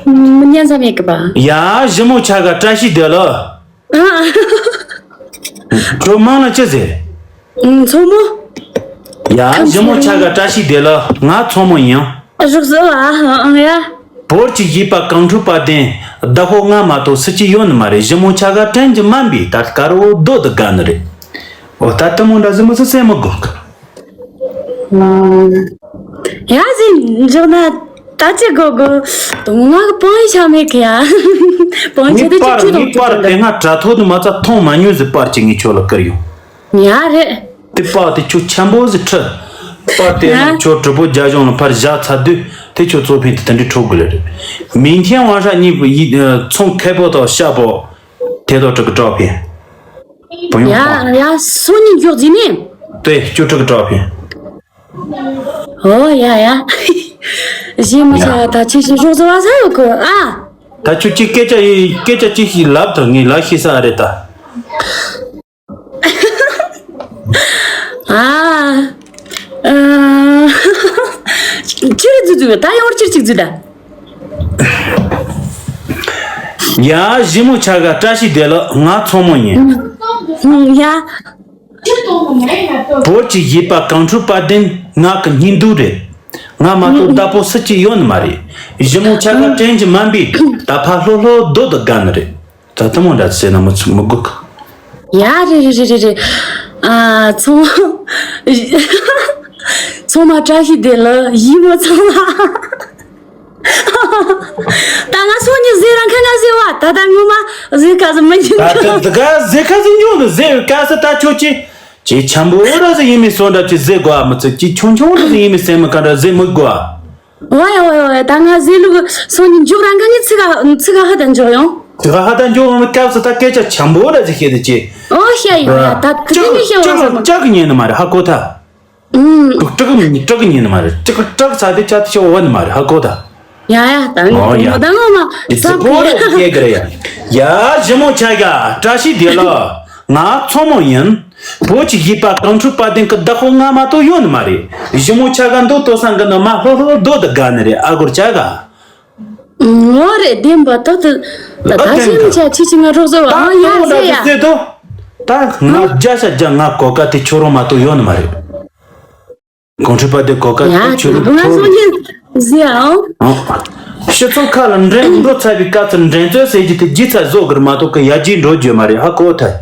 མི་ཉན་ས་མེད་གི་པ། ཡ་ཞི་མོ་ཆ་ག་བཀྲ་ཤིས་བདེ་ལེགས། ཁྱོད་མང་ལ་ཅི་ཟེར། ཚོ་མོ། ཡ་ཞི་མོ་ཆ་ག་བཀྲ་ཤིས་བདེ་ལེགས། ང་ཚོ་མོ་ཡིན། རོགས་ཟེར་བ་ཨང་ཡ། བོད་ཀྱི་བཞི་པ་གངས་ཁྲོད་པ་དན་བདག་པོ་ང་མ་གཏོགས་སུ་གཅིག་ཡོད་ནི་མ་རེད། ཞི་མོ་ཆ་ག་དྲན་གྱི་མ་འབུས་ད་དཀར་བོ་རྡོ་དུ་དགའ་ནི་རེད། འོ་ད་དུ་མོ་འདྲ་ཟིག་མི་ཚོ་སེམས་མི་དགོས་གི། ཡ་ཟིན་འཇོག་ན་ད་ཅི་དགོས་དགོས། དུང་ང་གི་པང་ཡི་ཆ་མེད་གི་ཡ། པང་ཆ་ངའི་དེ་ཅི་པར་ཅི་དང་ངའི་པར་དེ་སྔ་དྲ་ཐོག་ཏུ་མ་ཚ་མཐོང་མ་མྱོང་ཟིག་པར་ཅིག་ངས་ཁྱོད་ལ་བསྐུར་ཡོང་། ཡ་རེད། དེ་པར་དེ་ཁྱོད་ཆེན་པོ་ཟིག་ཁྲིད། པར་དེ་ཡ། ཁྱོད་གྲོགས་པོ་རྒྱ་གཞུང་ལ་ཕར་བཞག་ཚར་དུས་དེ་ཁྱོད་གཙོ་ཕིང་དེ་དེ་འདྲའི་འཕྲོད་དགོས་ལེ་རེད། མིང་ཁྱེན་དབང་ཧྲ་གཉིས་པོ་ཡི་ཚོང་ཁེ་པོ་དང་ཤ་པོ། དེ་དང་དྲུག་གི་དྲག་ཕིང་། བུ་ཡོང་ཡ་ཁོང་། ཡ་སོ་གཉིས་མགྱོགས་ཟིན་ནི། དེ་བཅུ་དྲུག་གི་དྲག་ཕིང་། ཨོ་ཡ་ཡ། གཞན་མི་ཡ། ཆ་ད་ཅི་ཞིག་རོགས་ཟ་བ་ས་ཡོད་གི་ཨ། ད་ཁྱོད་ཀྱིས་སྐད་ཆ་ཡི་སྐད་ཆ་ཅི་ཞིག་ལབ་ཐུབ་ངས་ལབ་ཤེས་ས་རེད་ད། ཨ། ཨ། ཅི་རེད་འཛུལ་འཛུལ་ད་ཡོང་ཅིར་ཅིག་འཛུལ་ད། ཡ། ཞི་མོ་ཆ་ག་བཀྲ་ཤིས་བདེ་ལེགས། ང་མཚོ་མོ་ཡིན། ཡ། བོད་ཀྱི་གཞས་པ་གངས་ཁྲོད་དཔལ་ལྡན་ང་གི་སྙིང་སྡུག་རེད། ང་མ་གཏོགས་བདག་པོ་སུ་གཅིག་ཡོད་ནི་མ་རེད། ཞི་མོ་ཆ་ག་དྲན་གྱི་མ་འབད་ད་ཕར་ལྷོད་ལྷོད་སྡོད་དུ་དགའ་ནི་རེད། ད་ལྟ་མོ་འདྲ་ཟེར་ན་མི་ཚུགས་མི་དགོས་གི། ཡ་རེད་རེད་རེད་རེད། ཨ་ཚང་མ་ཚང་མ་བཀྲ་ཤིས་བདེ་ལེགས། ཞི་མོ་ཚང་མ། ད་ང་སོ་ཉི་ཟེར་རང་ཁ་ང་ཟེར་བ་ད་ད་ངོ་མ་ཟེར་ཁ་ཟེར་མི་ཉན་ད་ད་ད་ག་ཟེར་ཁ་ཟེར་ཉོ་ནི་ཟེར་བའི་སྐབས་སུ་ད་ཁྱོད་ཀྱིས་ཅེ་འཆམ་པོ་ར་ཟེར་ཡིན་མི་སོ་འདྲ་ཅིག་ཟེར་དགོས་མི་ཚེ་ཅིག་ཆུང་ཆུང་ར་ཟེར་ཡིན་མི་སེམས་མི་ག་འདྲ་ཟེར་མི་དགོས། ཨོ་ཡ་ཨོ་ཡ་ཨོ་ཡ། ད་ང་ཟེར་ལུགས་སོ་ཉི་འཇུག་རང་ཁ་ནི་ཚིག་ག་ཚིག་ག་ཧ་ད་འཇོག་ཡོང་། ཚིག་ག་ཧ་ད་འཇོག་ཡོང་བའི་སྐབས་སུ་ད་སྐད་ཆ་འཆམ་པོ་ར་ཟེར་བཤད་དེ་ཅེ། ཨོ་ཤ་ཡི་ཡ་ད་དེ་ནི་ཤ་བ་ཟེར་མི། ལྕགས་ཀྱི་ཉན་ནི་མ་རེད་ཧ་གོ་ད། ཨུམ། དྲག་གི་དྲག་གི་ཉན་ནི་མ་རེད། དྲག་དྲག་ཚ་དེ་ཆ་དེ་ཆ་འོ་ནི་མ་རེད་ཧ་གོ་ད། ཡ་ཡ་ད་ངོ་ཨོ་ཡ། ད་ངོ་མ་དེ་ཚེ་བསམ་པོ་རེད་ཁྱེད་གི་རེད་ཡ། ཡ་ཞི་མོ་ཆ་ག་བཀྲ་ཤིས་བདེ་ལེགས། ང་མཚོ་མོ་ཡིན། བོད་ཀྱི་གཞས་པ་གངས་ཁྲོད་དཔལ་ལྡན་གི་བདག་པོ་ང་མ་གཏོགས་ཡོད་ནི་མ་རེད། ཞི་མོ་ཆ་ག་འདུག་ལྟོ་སང་གི་ནི་མ་ལྷོད་ལྷོད་སྡོད་དུ་དགའ་ནི་རེད་ཨ་སྒོར་ཆ་ག། ངོ་རེད་བདེན་པ་ཏག་ཏག་ད་ད་ཞི་མོ་ཆ་ཁྱེད་ཀྱིས་ང་རོགས་ཟེར་བ་ཨང་ཡ་ཟེར་ཡ། ཟེར་དོ། ད་ང་བརྒྱ་ཆ་བརྒྱ་ང་གོ་སྐབས་དེ་ཁྱོད་རང་མ་གཏོགས་ཡོད་ནི་མ་རེད། གངས་ཁྲོད་དཔལ་ལྡན་གོ་སྐབས་ཡ་དེ་ཁྱོད་རང་ང་ཁྱོད་སོ་རང་ཉིད་ཟེར་ཡ་ཨང་། ཨང་། སྤྱི་ཚོགས་ཁག་ལ་འགྲན་འགྲོ་ཚར་བའི་སྐབས་སུ་འགྲན་རྩོད་ཟེར་རྒྱུ་དེ་རྗེས་ཚ་བཟོ་དགོས་མ་གཏོགས་གི་ཡར་རྒྱས་འགྲོ་རྒྱུ་མ་རེད་ཧ་གོ་ཐལ།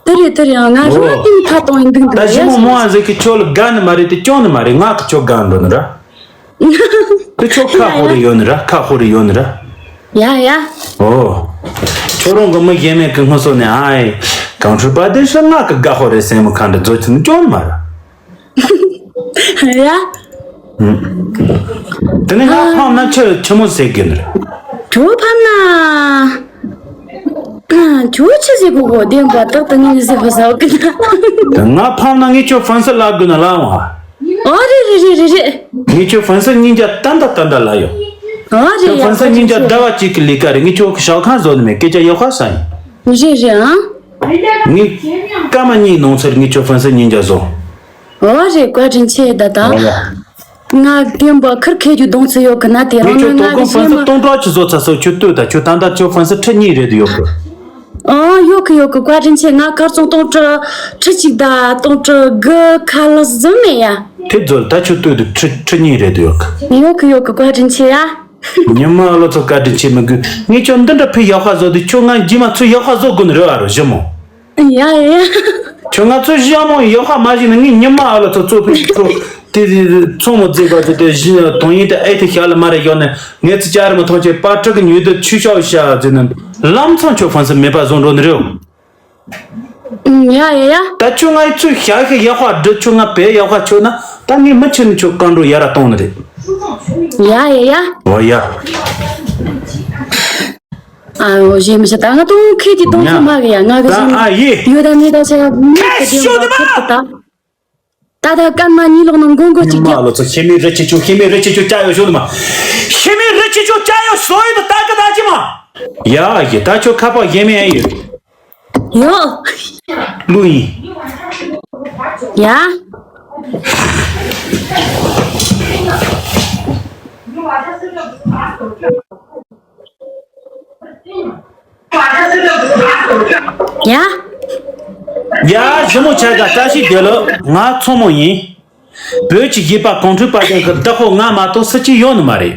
དེ་རེད་དེ་རེད་ཨང་། ང་རང་ཨོ། གཏིང་ཐག་གཏོང་ཡིན་འདུག་ད་འདུག་ཞི་ཡ་མོ་མོ་ཟེར་ཨང་ཟེར་གི་ཁྱོད་ལ་དགའ་ནི་མ་རེད་དེ་སྐྱོང་ནི་མ་རེད། ང་གི་ཁྱོད་དགའ་འགྲོ་ནི་ར། དེ་ཁྱོད་ཁ་ཧོ་རེ་ཡོད་ནི་ར་ཁ་ཧོ་རེ་ཡོད་ནི་ར། ཡ་ཡ། ཨོ། ཁྱོད་རང་གི་མི་གཞན་མེད་གི་སྔོན་སོ་ནས་ཨའི། གངས་ཁྲོད་དཔལ་ལྡན་ཤ་ང་གི་དགའ་ཧོ་རེ་སེན་མོ་ཁ་འདྲ་བཟོ་ཆི་ནི་སྐྱོང་ནི་མ་ར། ཡ། དེ་ནས་ང་ཕམ་ན་ཆི་ཆི་མོ་ཟེར་གི་ནི་ར། ཁྱོད་ཕམ་ན། ཁྱོད་ཆི་ཟེར་གོ་གོ་བདེན་པ་ཏག་ཏག་ངས་ཟེར་བ་ཟ་གི་ན། ང་ཕམ་ན་ངས་ཁྱོད་ཧྥན་སི་ལབ་དགོས་ན་ལབ་འོང་ཨ། ཨོ་རེད་རེད་རེད་རེད་རེད། ངས་ཁྱོད་ཧྥན་སི་སྙིང་རྗེ་ཏན་ཏན་ཏན་ཏན་ལབ་ཡོད། ཨོ་རེད་ཁྱོད་ཧྥན་སི་སྙིང་རྗེ་ཟླ་བ་གཅིག་གི་ལས་ཀ་རེད། ངས་ཁྱོད་ཞའོ་ཁང་བཟོ་ནི་མེད་སྐད་ཆ་ཡག་པ་ས་ཡིན། རེད་རེད་ཨང་། ངས་སྐར་མ་གཉིས་ནང་ཚུར་ངས་ཁྱོད་ཧྥན་སི་སྙིང་རྗེ་བཟོ། ཨོ་རེད་བཀའ་དྲིན་ཆེ་ད་ད། ཨོ་ཡ། ང་རྒན་པ་ཁིར་ཁེ་རྒྱུ་གདོང་ཚོད་ཡོད་གི་ན་དེ་རང་ངས་ཁྱོད་ན་ང་དོ་དགོང་གི་ཧྥན་སི་ཤེས་མ། སྟོང་ཕྲག་གཅིག་བཟོ་ཚར་སོང་ཁྱོད་ལྟོས་ད་ཁྱོད་ད་ལྟ་ཁྱོད་ཧྥན་སི་ཁྲི་གཉིས་རེད་དུ་ཡོད་གི། ཨོ་ཡོད་གི་ཡོད་གི་བཀའ་དྲིན་ཆེ། ང་ཁར་ཚོང་སྟོང་ཕྲག་ཁྲི་གཅིག་ད་སྟོང་ཕྲག་དགུ་ཁ་ལག་ཟིན་མེད་ཡ། དེ་ཚོ་ད་ཁྱོད་ལྟོས་དུ་ཁྲི་ཁྲི་གཉིས་རེད་དུ་ཡོད་གི། ཡོད་གི་ཡོད་གི་བཀའ་དྲིན་ཆེ་ཡ། ཉི་མ་ཨ་ལོ་ཚོ་བཀའ་དྲིན་ཆེ་མི་དགོས། ངས་ཁྱོད་འདི་འདྲ་ཕི་ཡག་པ་བཟོ་དུས་ཁྱོད་ང་རྗེས་མ་ཚུར་ཡག་པ་བཟོ་དགོས་ནི་རེད་བ་རོ་ཞི་མོ། ཡ་ཡ། ཁྱོད་ང་ཚོ་ཞི་མོ་ཡག་པ་མ་བྱས་ན་ངས་ཉི་མ་ཨ་ལོ་ཚོ་གཙོ་ཕི་ཁྲོ་དེ་དེ་ཚོང་མོ་རྫས་པ་ཚོ་དེ་བཞི་དོན་ཡིན་དེ་ཨེ་དེ་ཞག་ལ་མ་རེ་ཡོད་ནས་ངས་ཚུར་ཅར་མ་ཐོང་ཆེ་པ་ཕྲུ་གུ་ཉུལ་དུ་ཆུ་ཤོག་ཤ་ཟེར་ནས་ལམ་སང་ཁྱོད་ཧྥན་སི་མེད་པ་བཟོ་འགྲོ་ནི་རེད། ཡ་ཡ་ཡ། ད་ཁྱོད་ང་ཚོས་ཞག་ཞིག་ཡག་པ་འབྲི་ཁྱོད་ང་བས་ཡག་པ་ཆོད་ན་ད་ངས་མི་ཁྱོད་ནི་ཁྱོད་བཀའ་འགྲོ་ཡ་ར་གཏོང་ནི་རེད། ཡ་ཡ་ཡ། ཨོ་ཡ། ཨ་འོ་ཞེས་མི་ཤེས་ད་ང་གཏོང་ཁེ་ཀྱི་གཏོང་ཡ། ཁེ་མ་གི་ཡ་ང་གི་ད་ཞེས་ཨ་ཡེ། ཡོད་ད་མེད་ད་ཆ་ཡ་མི་ཁ་ཁེ་ཤོད་ནི་མ། ད་ད་ད་སྐར་མ་གཉིས་ལོག་ནང་མགོ་མགོ་ཅིག་ཉི་མ་རྒྱབ། ལོ་ཚོ་ཤེས་མེད་རི་ཆེ་ཆུང་ཤེས་མེད་རི་ཆེ་ཆུང་ཅ་ཡོ་ཤོད་ནི་མ། ཤེས་མེད་རི་ཆེ་ཆུང་ཅ་ཡོ་ཤོད་ཡོད་ད་ད་གི་ད་ཅི་མ། ཡ་ཡེ་ད་ཁྱོད་ཁ་པར་ཞེས་མེད་ཨ་ཡེ། ཡོད། ལུས་ཡིན། ཡ། ཡ། ཡ། ཞི་མོ་ཆ་ག་བཀྲ་ཤིས་བདེ་ལེགས། ང་མཚོ་མོ་ཡིན། བོད་ཀྱི་གཞས་པ་གངས་ཁྲོད་དཔལ་ལྡན་གྱི་བདག་པོ་ང་མ་གཏོགས་སུ་གཅིག་ཡོད་ནི་མ་རེད།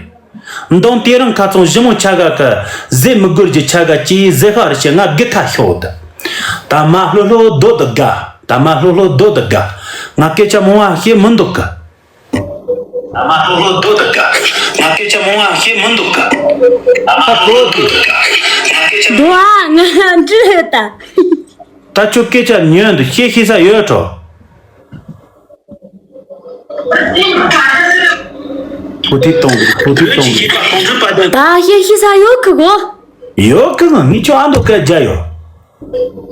མདང་དེ་རིང་ཁ་ཚོང་ཞི་མོ་ཆ་ག་གི་ཟས་མི་དགོས་རྒྱུ་ཆ་ག་ཅི་ཡིས་ཟས་ཤ་རེ་བྱས་ང་དགུ་ཐ་ཤོག་ད། ད་མ་ལྷོད་ལྷོད་སྡོད་དུ་དགའ། ད་མ་ལྷོད་ལྷོད་སྡོད་དུ་དགའ། ང་སྐད་ཆ་མང་བ་བཤད་མི་འདུག་གི། ད་མ་ལྷོད་ལྷོད་སྡོད་དུ་དགའ། ང་སྐད་ཆ་མང་བ་བཤད་མི་འདུག་གི། ད་མ་ལྷོད་ལྷོད་སྡོད་དུ་དགའ། ང་སྐད་ཆ། འགྲོ་ཨ་ང་འགྲོ་ད། ད་ཁྱོད་སྐད་ཆ་ཉོན་དུ་བཤད་ཤེས་ས་ཡོད་འགྲོ། ཐུགས་ཐིག་གཏོང་གི་ཐུགས་ཐིག་གཏོང་གི། ད་བཤད་ཤེས་ས་ཡོད་གི་གོ། ཡོད་གི་ང་ངས་ཁྱོད་ཨ་མདོ་སྐད་རྒྱག་ཡོད།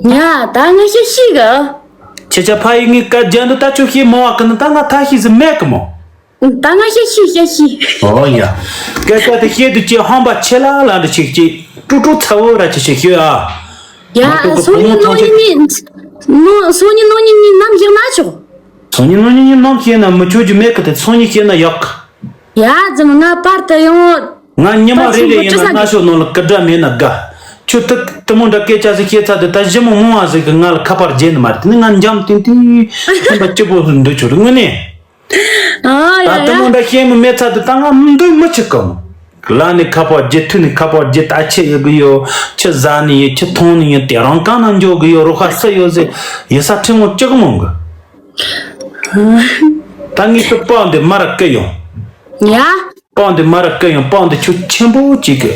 ཉ་ད་ངས་བཤད་ཤེས་གི། ཁྱེད་ཅག་ཕ་ཡུལ་ངས་སྐད་རྒྱག་འདུག་ད་ཁྱོད་བཤད་མང་བ་གི་ན་ད་ང་ཐ་ཤི་ཟི་མེད་གི་མོ། ད་ང་བཤད་ཤེས་བཤད་ཤེས། ཨོ་ཡ། སྐད་ཆ་དེ་བཤད་དུས་ཀྱི་ཧམ་པ་ཆེ་ལ་ལ་འདྲ་ཞིག་ཅིག་ཀྲུག་ཀྲུག་ཚ་བོ་ར་ཅིག་ཞིག་ཤོད་ཨ། ཡ་མ་གཏོགས་སོ་ཉིན་ནོ་ཉིན་ནི་ནོ་སོ་ཉིན་ནོ་ཉིན་ནི་ནམ་བཞག་ན་ཆོག་སོ་ཉིན་ནོ་ཉིན་ནི་ནམ་བཤད་ན་མི་ཆོག་རྒྱུ་མེད་གི་དེ་སོ་ཉིན་བཤད་ན་ཡག་ཡ་ཙམ་ང་པར་དུ་ཡང་ ང་ཉི་མ་རེ་རེ་ཡིན་ན་སྔ་ཕྱོགས་ནང་ལ་སྐུ་དགྲ་མེད་ན་དགའ། ཁྱོད་ད་དེ་མོ་འདྲ་སྐད་ཆ་ཟིག་བཤད་ཚར་དུས་ད་ཞི་མོ་མོ་བ་ཟིག་གིས་ང་ལ་ཁ་པར་བརྗེས་ནི་མ་རེད། དེ་ནི་ང་འཇམ་ཐིང་ཐིང་ཐིང་པ་སྐྱིད་པོ་འདུག་ཆོག་རེད་དངོས་གནས། ཨ་ཡ་ད་ལྟ་མོ་ཡ། འདྲ་ཤེས་མི་མེད་ཚ་དེ་ད་ང་མི་འདུག་མི་ཆི་གམ། ལ་ནི་ཁ་པར་རྒྱུ་ཐུ་ནི་ཁ་པར་རྒྱུ་ད་ཆི་ཡོད་གི་ཡོད། ཆི་ཟ་ནི་ཡོད། ཆི་འཐུང་ནི་ཡོད། དེ་རང་གང་ན་འཇོག་གི་ཡོད། རོ་ཁ་སུ་ཡོད་ཟེར། ཡི་ས་ཁྲི་མོ་ཅི་གི་མོ་གི། ད་ངས་ཁྱོད་པང་དེ་མ་ར་ཀི་ཡོང་། ཡ། པང་དེ་མ་ར་ཀི་ཡོང་། པང་དེ་ཁྱོད་ཆེན་པོ་གཅིག་གི།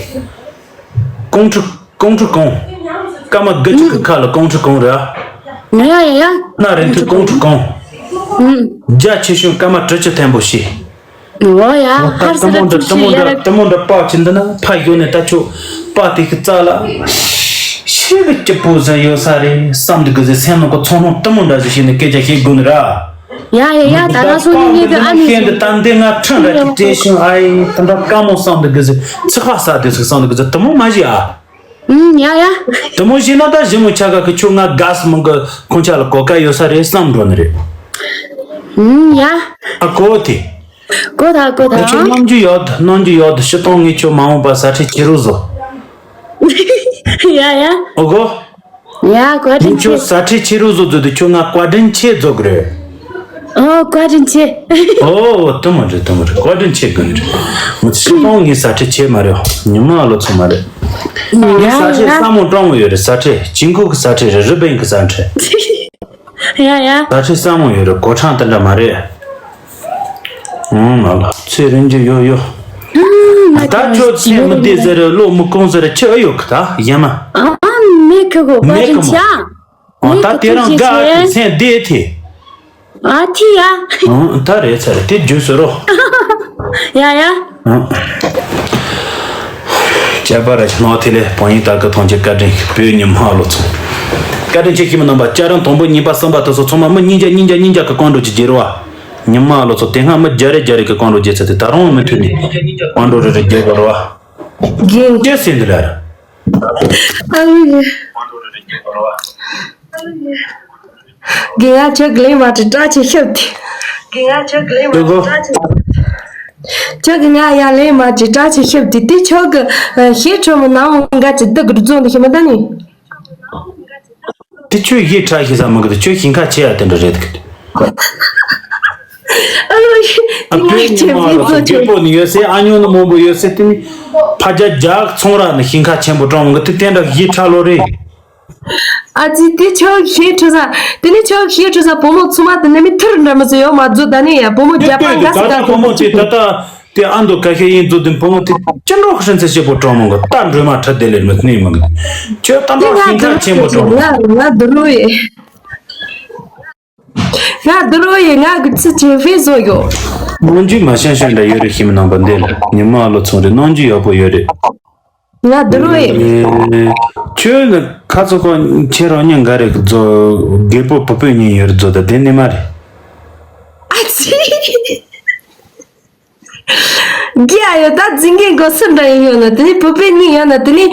ཀོང་ཁྲི་ཀོང་ཁྲི་ཀོང་། སྐར་མ་དགུ་གཅིག་གི་ཁ་ལ་ཀོང་ཁྲི་ཀོང་རེད་ཨ། ཡ་ཡ་ཡ། སྣ་རིང་ཐུབ་ཀོང་ཁྲི་ཀོང་། ཨུམ། རྒྱ་ཆེ་ཤོས་སྐར་མ་དྲུག་ཅུ་ཐེན་པོ་ཤི། འོ་ཡ། ཧར་ས་ད་ལ་ཐུག་ཤི་ཡ་ར། དེ་མོ་འདྲ་དེ་མོ་འདྲ་པགས་ཅི་འདི་ན་ཕ་ཡོད་ནས་ད་ཆོ་པགས་དེ་གི་རྩ་ལ། ཤི་གི་སྐྱིད་པོ་ཟིག་ཡོད་ས་རེད་བསམ་འདུག་གི་ཟེར། སེམས་ནང་གི་ཚོར་སྣང་དེ་མོ་འདྲ་ཟིག་བྱས་ནས་སྐད་ཆ་བཤད་དགོས་ནི་ར། ཡ་ཡ་ཡ། ད་ང་སོང་ཉིན་ངེད་ཀྱི་ཨ་ནེ་ཤེས་འདི་ད་འདི་ང་ཁྲིམས་ར་གི་བྲེལ་ཤིང་ཨ་ཡེ་དེ་འདྲ་དཀའ་མོ་བསམ་འདུག་གི་ཟེར། ཚིག་ཁ་ཟ་དེ་ཟིག་བསམ་འདུག་གི་ཟེར། དེ་མོ་མ་བྱེད་ཨ། ཨུམ། ཡ་ཡ། དེ་མོ་བྱས་ན་ད་ཞི་མོ་ཆ་ག་གི་ཁྱོད་ང་དགའ་སི་མང་གི་ཁོང་ཆ་ལ་གོ་སྐལ་ཡོད་ས་རེད་བསམ་འགྲོ་ནི་རེད། ཨུམ། ཡ། ཨ་གོ་དེ། གོ་ད་གོ་ད། ཁྱོད་རྣམ་འགྱུར་ཡག་འདུག་རྣམ་འགྱུར་ཡག་འདུག་སྤྱིར་བཏང་ངས་ཁྱོད་མ་འོངས་པ་ཟ་ཁྲེ་བྱེད་རོགས་བཟོ། ཡ་ཡ། ཨོ་གོ། ཡ། བཀའ་དྲིན་ངས་ཁྱོད་ཆེ། ཟ་ཁྲེ་བྱེད་རོགས་བཟོ་བཟོ་དུས་ཁྱོད་ང་བཀའ་དྲིན་ཆེ་བཟོ་གི་རེད། ཨོ་བཀའ་དྲིན་ཆེ། ཨོ་དེ་མོ་རེད་དེ་མོ་རེད། བཀའ་དྲིན་ཆེ་གི་རེད། ངས་སྤྱིར་བཏང་ངས་ཟ་ཁྲེ་བྱེད་མ་རེད། ཉི་མ་ལོ་ཚོད་མ་རེད། ངས་ཟ་ཁྲེ་ཡ་ཡ། ས་མོ་སྤྲང་མོ་ཡོད་རེད། ཟ་ཁྲེ་ཅིང་གུ་གི་ཟ་ཁྲེ་རེད། རི་པིན་གི་ཟ་ཁྲེ། ཡ་ཡ། ཟ་ཁྲེ་ས་མོ་ཡོད་རེད། གོ་ཁྲང་དེ་འདྲ་མ་རེད། ཨང་ང་ལ་ཚེ་རིང་རྒྱུ་ཡོད་ཡོད། ད་ཁྱོད་ཚེ་མི་བདེ་ཟེར་རེད། བློ་མི་གང་ཟེར་རེད། ཁྱོད་ཨེ་ཡོད་གི་ད་ཡ་མ། ཨ་མེད་གི་གོ་བཀའ་མེད་གི་དྲིན་མོ། ཆེ། ཨ་ད་དེ་རང་དགའ་ཨ་ཁྱེད་མཚན་བདེ་དེ། ཨ་ཐི་ཡ། ཨང་ད་རེད་ཚར་དེ་རྒྱུ་ཟེར་རོ། ཡ་ཡ། ཨང་། ཅ་པ་ར་ཅི་ནོ་ཐི་ལེ་བོ་ཡིན་ད་གི་ཐོང་ཅི་བཀའ་དྲིན་བོད་ཉི་མ་ལོ་ཚོ། བཀའ་དྲིན་ཆེ་ཁྱིམ་མི་རྣམ་པ། ཅ་རང་དང་པོ་གཉིས་པ་གསུམ་པ་དེ་ཚོ་ཚང་མ་མི་གཉིས་བརྒྱ་གཉིས་བརྒྱ་གཉིས་བརྒྱ་གི་ཀོང་འགྲོ་ཅི་རྒྱེ་རོ་བ། ཉི་མ་ལོ་ཚོ་དེ་སྔ་མི་བརྒྱ་རེ་བརྒྱ་རེ་གི་ཀོང་འགྲོ་རྒྱེ་ཚ་དེ་ད་རུང་མི་མཐུད་ནས་ཀོང་འགྲོ་རེ་རེ་རྒྱེ་གོ་རོ་བ། རྒན། ཅི་ཟེར་འདི་ལ་ར། ཨ་ལེ། རྒན་ང་ཁྱོད་ཀྱི་ལན་མ་དྲི་བཀྲ་ཆེ་ཤོབ་དེ། རྒན་ང་ཁྱོད་ཀྱི་ལན་མ་དྲི་བཀྲ་ཆེ། ཁྱོད་ཀྱི་ང་ཡ་ལན་མ་དྲི་བཀྲ་ཆེ་ཤོབ་དེ། དེ་ཁྱོད་ཀྱི་ཞེ་ཁྲོ་མོ་ནང་མོ་འགའ་ཅི་སྡུག་གི་རྫོང་དུ་ཤི་མ་ད་ནི། དེ་ཁྱོད་ཞེ་ཁྲ་ཤི་ས་མ་གི་དེ་ཁྱོད་ཞིང་ཁ་ཆེ་ཡ་དེ་འདྲ་རེད་གི། ཨ་ལོ་ཡི་ཨ་ང་བོད་ཉི་ཆེ་མ་བོད་ལ་ཚོ་ཚོ་ཆེ། རྒད་པོ་ནི་ཡོད་སའི་ཨ་ཉོ་ནི་མང་པོ་ཡོད་སའི་དེ་ནི་ཕ་རྒྱ་རྒྱ་ཚོང་ར་ནི་ཞིང་ཁ་ཆེན་པོ་གྲོང་མོ་གི་དེ་དེ་འདྲ་ཞེ་ཁྲ་ལོ་རེད། ཨ་ཙི་དེ་ཆོག་ཞེ་ཁྲོ་ས། དེ་ནི་ཆོག་ཞེ་ཁྲོ་ས་བུ་མོ་ཚུ་མ་དེ་ནི་མི་ཐུར་འདྲ་མི་ཚོ་ཡོད་མ་རྫོ་ད་ནི་ཡ་བུ་མོ་རྒྱ་པ་འགའ་ས་ད་བུ་མོ་དེ་ད་ད་དེ་ཨ་མདོ་ཁ་ཤས་ཡིན་རྫོ་དེ་བུ་མོ་དེ་ཅི་འགྲོ་ཧྲན་ཚེ་ཤེ་པོ་གྲོང་མོ་གི་ད་འགྲོས་མ་ཁྲ་དེ་ལེར་མི་ནི་མི་གི་ཁྱོད་ད་འགྲོ་ཞིང་ཁ་ཆེན་པོ་གྲོང་མོ། ང་ང་དུ་རུ་ཡེ། ང་དུ་རུ་ཡེ་ང་གི་ཚི་ཆེ་ཧྥེ་བཟོ་ཡོ། ནང་རྒྱུ་མ་ཤན་ཤན་འདྲ་ཡོད་རེད་ཤི་མི་ནང་པ་འདི་ལ་ཉི་མ་ལོ་ཚོང་རེད། ནང་རྒྱུ་ཡག་པོ་ཡོད་རེད། ང་དུ་རུ་ཡེ། ཁྱོད་ནི་ཁ་ཚོ་ཁོ་ཁྱེད་རང་ཉིན་འགའ་རེ་གི་རྫོ་རྒད་པོ་བུ་སྤུན་གཉིས་ཡོད་རེད་རྫོ་ད་དེ་ནི་མ་རེད། ཨ་ཙི། རྒྱ་ཡོད་ད་འཛིན་མཁན་གོ་སུ་འདྲ་ཡིན་ཡོད་ན་དེ་ནི་བུ་སྤུན་གཉིས་ཡོད་ན་དེ་ནི་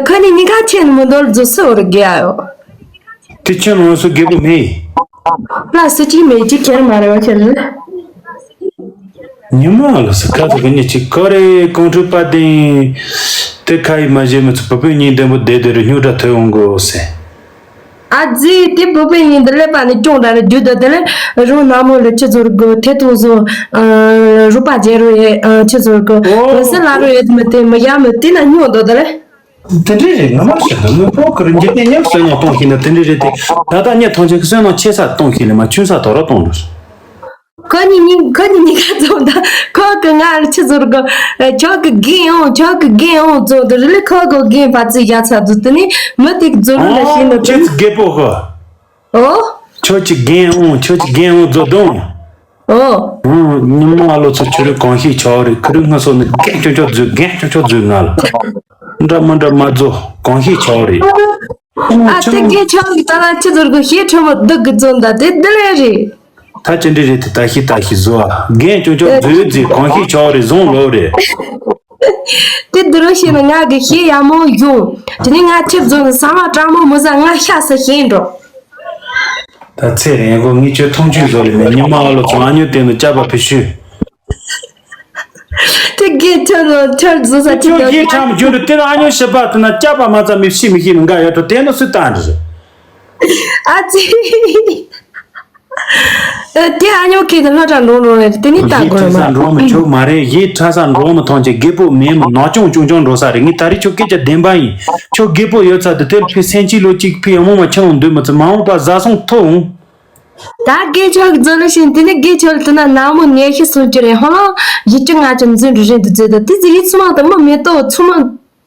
ཁོ་ནི་གཉིས་ཀ་ཆེ་ནི་མི་འདོར་རྫོ་སུ་བོར་རྒྱ་ཡོད། དེ་ཁྱོད་ནང་སུ་རྒད་པོ་མེད། ལ་སུ་གཅིག་མེད་གཅིག་ཁྱེར་མ་རེད་བ་ཁྱེར། ཉི་མ་ལ་སུ་ཁ་ཚོ་གི་ཉི་གཅིག་གོ་རེ་ཀོང་ཁྲུ་པ་ཏིང་། དེ་ཁ་ཡི་མ་བཞེས་མི་ཚོ་བུ་སྤུན་གཉིས་ལྡན་པོ་བསྡད་དེ་རུ་སྨྱོ་དྲ་ཐོས་འོང་གོ་སེ། ཨ་ཙི་དེ་བུ་སྤུན་གཉིས་འདི་ལས་པ་ནི་ཅུང་དྲ་རུ་རྒྱུ་ད་དེ་ལས་རུང་ནག་མོ་ལ་ཆི་ཚོར་གོ་ཐེ་ཐོང་སོ། རུ་པ་རྒྱལ་རུ་ཡེ་ཆི་ཚོར་གོ་ཨོ་གོ་སེ་ལ་རུ་ཡེ་མི་དེ་མི་ཡ་མི་དེ་ན་སྨྱོ་དོ་དེ་ལས། དེ་འདྲས་རེད། ངོ་མ་ཤེས་འདུག་དངོས་པོ་ཁུར་འཇིག་རྟེན་ཉག་བསོད་ནམས་གཏོང་ཤེས་ན་དེ་འདྲས་རེད་དེ། ད་ལྟ་ངས་ཐང་ཆེན་གྱི་བསོད་ནམས་ཆེ་ས་གཏོང་ཤེས་ལེ་མ་ཆུང་ས་དོ་ར་གཏོང་འགྲོ། ཁོ་གཉིས་གཉིས་ཁོ་གཉིས་གཉིས་ཀ་ཚོ་ད་ཁོ་གི་ང་ལ་ཆི་ཟེར་གོ། ཁྱོད་ཀྱི་རྒན་འོང་ཁྱོད་ཀྱི་རྒན་འོང་ཚོ་དེ་རི་ལི་ཁོ་གི་རྒན་ཕ་ཚི་ཡ་ཚ་དུ་དེ་ནི་མི་དེ་གི་ཛོ་རུ་ལ་ཤེས་ནོ་དེ་ཁྱེད་ནི། ཚོ་རྒད་པོ་གི། ཨོ། ཁྱོད་ཀྱི་རྒན་འོང་ཁྱོད་ཀྱི་རྒན་འོང་ཛོ་དོང་། ཨོ། ཨང་། ཉི་མ་ལོ་ཚོ་ཁྱོད་རེ་གང་ཤེས་ཆོག་རེད། ཁུ་རུ་སྔ་སོ་ནི་རྒན་ཅོ་ཅོ་རྫུས་རྒན་ཅོ་ཅོ་རྫུས་ང་ལ་འདྲ་མི་འདྲ་མ་རྫོ་གང་ཤེས་ཆོག་རེད། ཨ་ཏི་རྒན་ཆོག་གི་ད་ལ་ཆི་ཟེར་གོ་ཤེས་ཁྲོ་མོ་སྡུག་གི་རྫོ་འདའ་དེ་འདི་ལས་རེད། ད་ཅི་འདྲི་རེད་དེ་ད་ཤི་ད་ཤི་བཟོ་ཨ་རྒན་ཅོ་ཅོ་རྫུས་རྫུས་གང་ཤེས་ཆོག་རེད་བཟུང་ལོ་རེད། དེ་འདི་རུ་ཤེས་ན་ང་གི་ཤེས་ཡ་མོ་ཡོང་དེ་ནི་ང་ཆི་རྫོ་ནི་ས་མ་དྲང་མོ་མི་ཟ་ང་ཤ་ས་ཤེས་འགྲོ། ད་ཚེ་རིང་གོ་ངས་ཁྱོད་མཐོང་ཆུང་བཟོ་ལེ་མེད། ཉི་མ་ཨ་ལོ་ཚོ་ཨ་ཉོ་དེ་ནི་སྐྱབས་པ་ཕི་ཤུ། དེ་དགེ་ཁྱོད་ལ་ཁྱོད་བཟོ་ས་ཁྱོད་ཅི་དགེ་ཁྲམ་རྒྱུ་རུ་དེ་ལ་ཨ་ཉོ་ཤི་པ་དེ་ན་སྐྱབས་པ་མ་ཙམ་མི་ཤི་མི་ཤི་མི་འགའ་ཡོད་དོ་དེ་ནི་སུ་བཏང་རེད། ཨ་ཙི། ཨ་དེ་ཨ་ཉོ་ཁྱེད་དེ་ལྷ་གྲྭ་འགྲོ་འགྲོ་རེད་དེ་ནི་ལྟ་དགོས་མ་ཁྲམ་འགྲོ་མི་ཆོག་མ་རེད། ཡིད་ཁྲ་ས་འགྲོ་མི་ཐོང་ཆེ་རྒད་པོ་མེད་མི་ནག་ཅུང་ཅུང་ཅུང་འགྲོ་ས་རེད། ངས་ད་རེས་ཁྱོད་སྐད་ཆ་བདེན་པ་ཡིན། ཁྱོད་རྒད་པོ་ཡོད་ཚ་དེ་དེར་ཕི་སེན་ཅི་ལོ་གཅིག་ཕི་ཡང་མོ་མ་ཁྱེད་ལོང་འདུག་མི་ཚེ་མ་འོངས་པ་བཟའ་སོང་ཐོ་འོང་། ད་དགེ་ཆོས་ཀྱི་རྫོ་ལ་ཤིང་དེ་ནི་དགེ་ཆོས་ལ་དུ་ན་ནག་མོ་ཉལ་ཤི་སོང་གྱི་རེད། ཧོ་ལོ་ཡི་ཅི་ང་ཅི་འཛིན་རུ་རེད་འདུག་རྫོ་ད་དེ་ཟི་ཡི་ཚུ་མ་དང་མ་མེ་ཏོག་ཚུ་མ་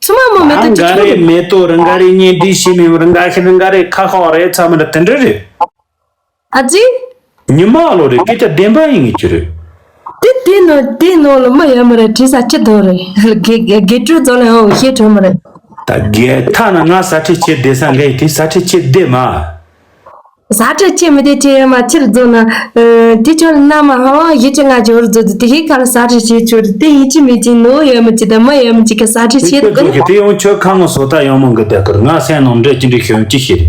ཚུ་མ་མོ་མེ་ཏོག་ཅི་ཆོ་རེད། མེ་ཏོག་རང་ག་རེ་གཉེན་སྒྲིག་ཤི་མེད་རང་ག་ཤི་རང་ག་རེ་ཁ་ཁོག་རེད་ཚ་མི་འདྲ་དེ་འདྲ་རེད། ཨ་ཙི། ཉི་མ་ལོ་རེད་སྐད་ཆ་བདེན་པ་ཡིན་ངེས་ཀྱི་རེད། དེ་དེ་ནོ་དེ་ནོ་ལ་མ་ཡ་མ་རེད་དྲི་ས་ཅི་དོ་རེད། དགེ་དགེ་དགེ་ཕྲུག་རྫོ་ལ་ཧོ་ཤེས་ཁྲོ་མ་རེད། ད་དགེ་ཐ་ན་ང་ས་ཁྲི་ཆེ་བདེ་ས་འགའ་ཡི་དེ་ས་ཁྲི་ཆེ་བདེ་མ། ས་ཁྲི་ཆེ་མི་དེ་ཆེ་ཡོད་མ་ཕྱིར་རྫོ་ན། དེ་ཆོ་ལ་ན་མ་ཧ་ཡི་ཆེ་ང་ཆོ་རུ་རྫོ་དེ་དེ་ཧི་ཁ་ལ་ས་ཁྲི་ཆེ་ཆོ་རེད་དེ་ཡི་ཆེ་མི་ཆེ་ནོ་ཡོད་མི་ཆེ་ད་མ་ཡོད་མི་ཆེ་ག་ས་ཁྲི་ཆེ་དེ་གོ་དེ་ཡོང་ཆོ་ཁ་ངོ་སོ་ད་ཡོང་མོ་གི་དེ་ཀར་ང་སེམས་ནང་འདྲེ་ཅི་འདྲེ་ཤོད་ཅི་ཤེས།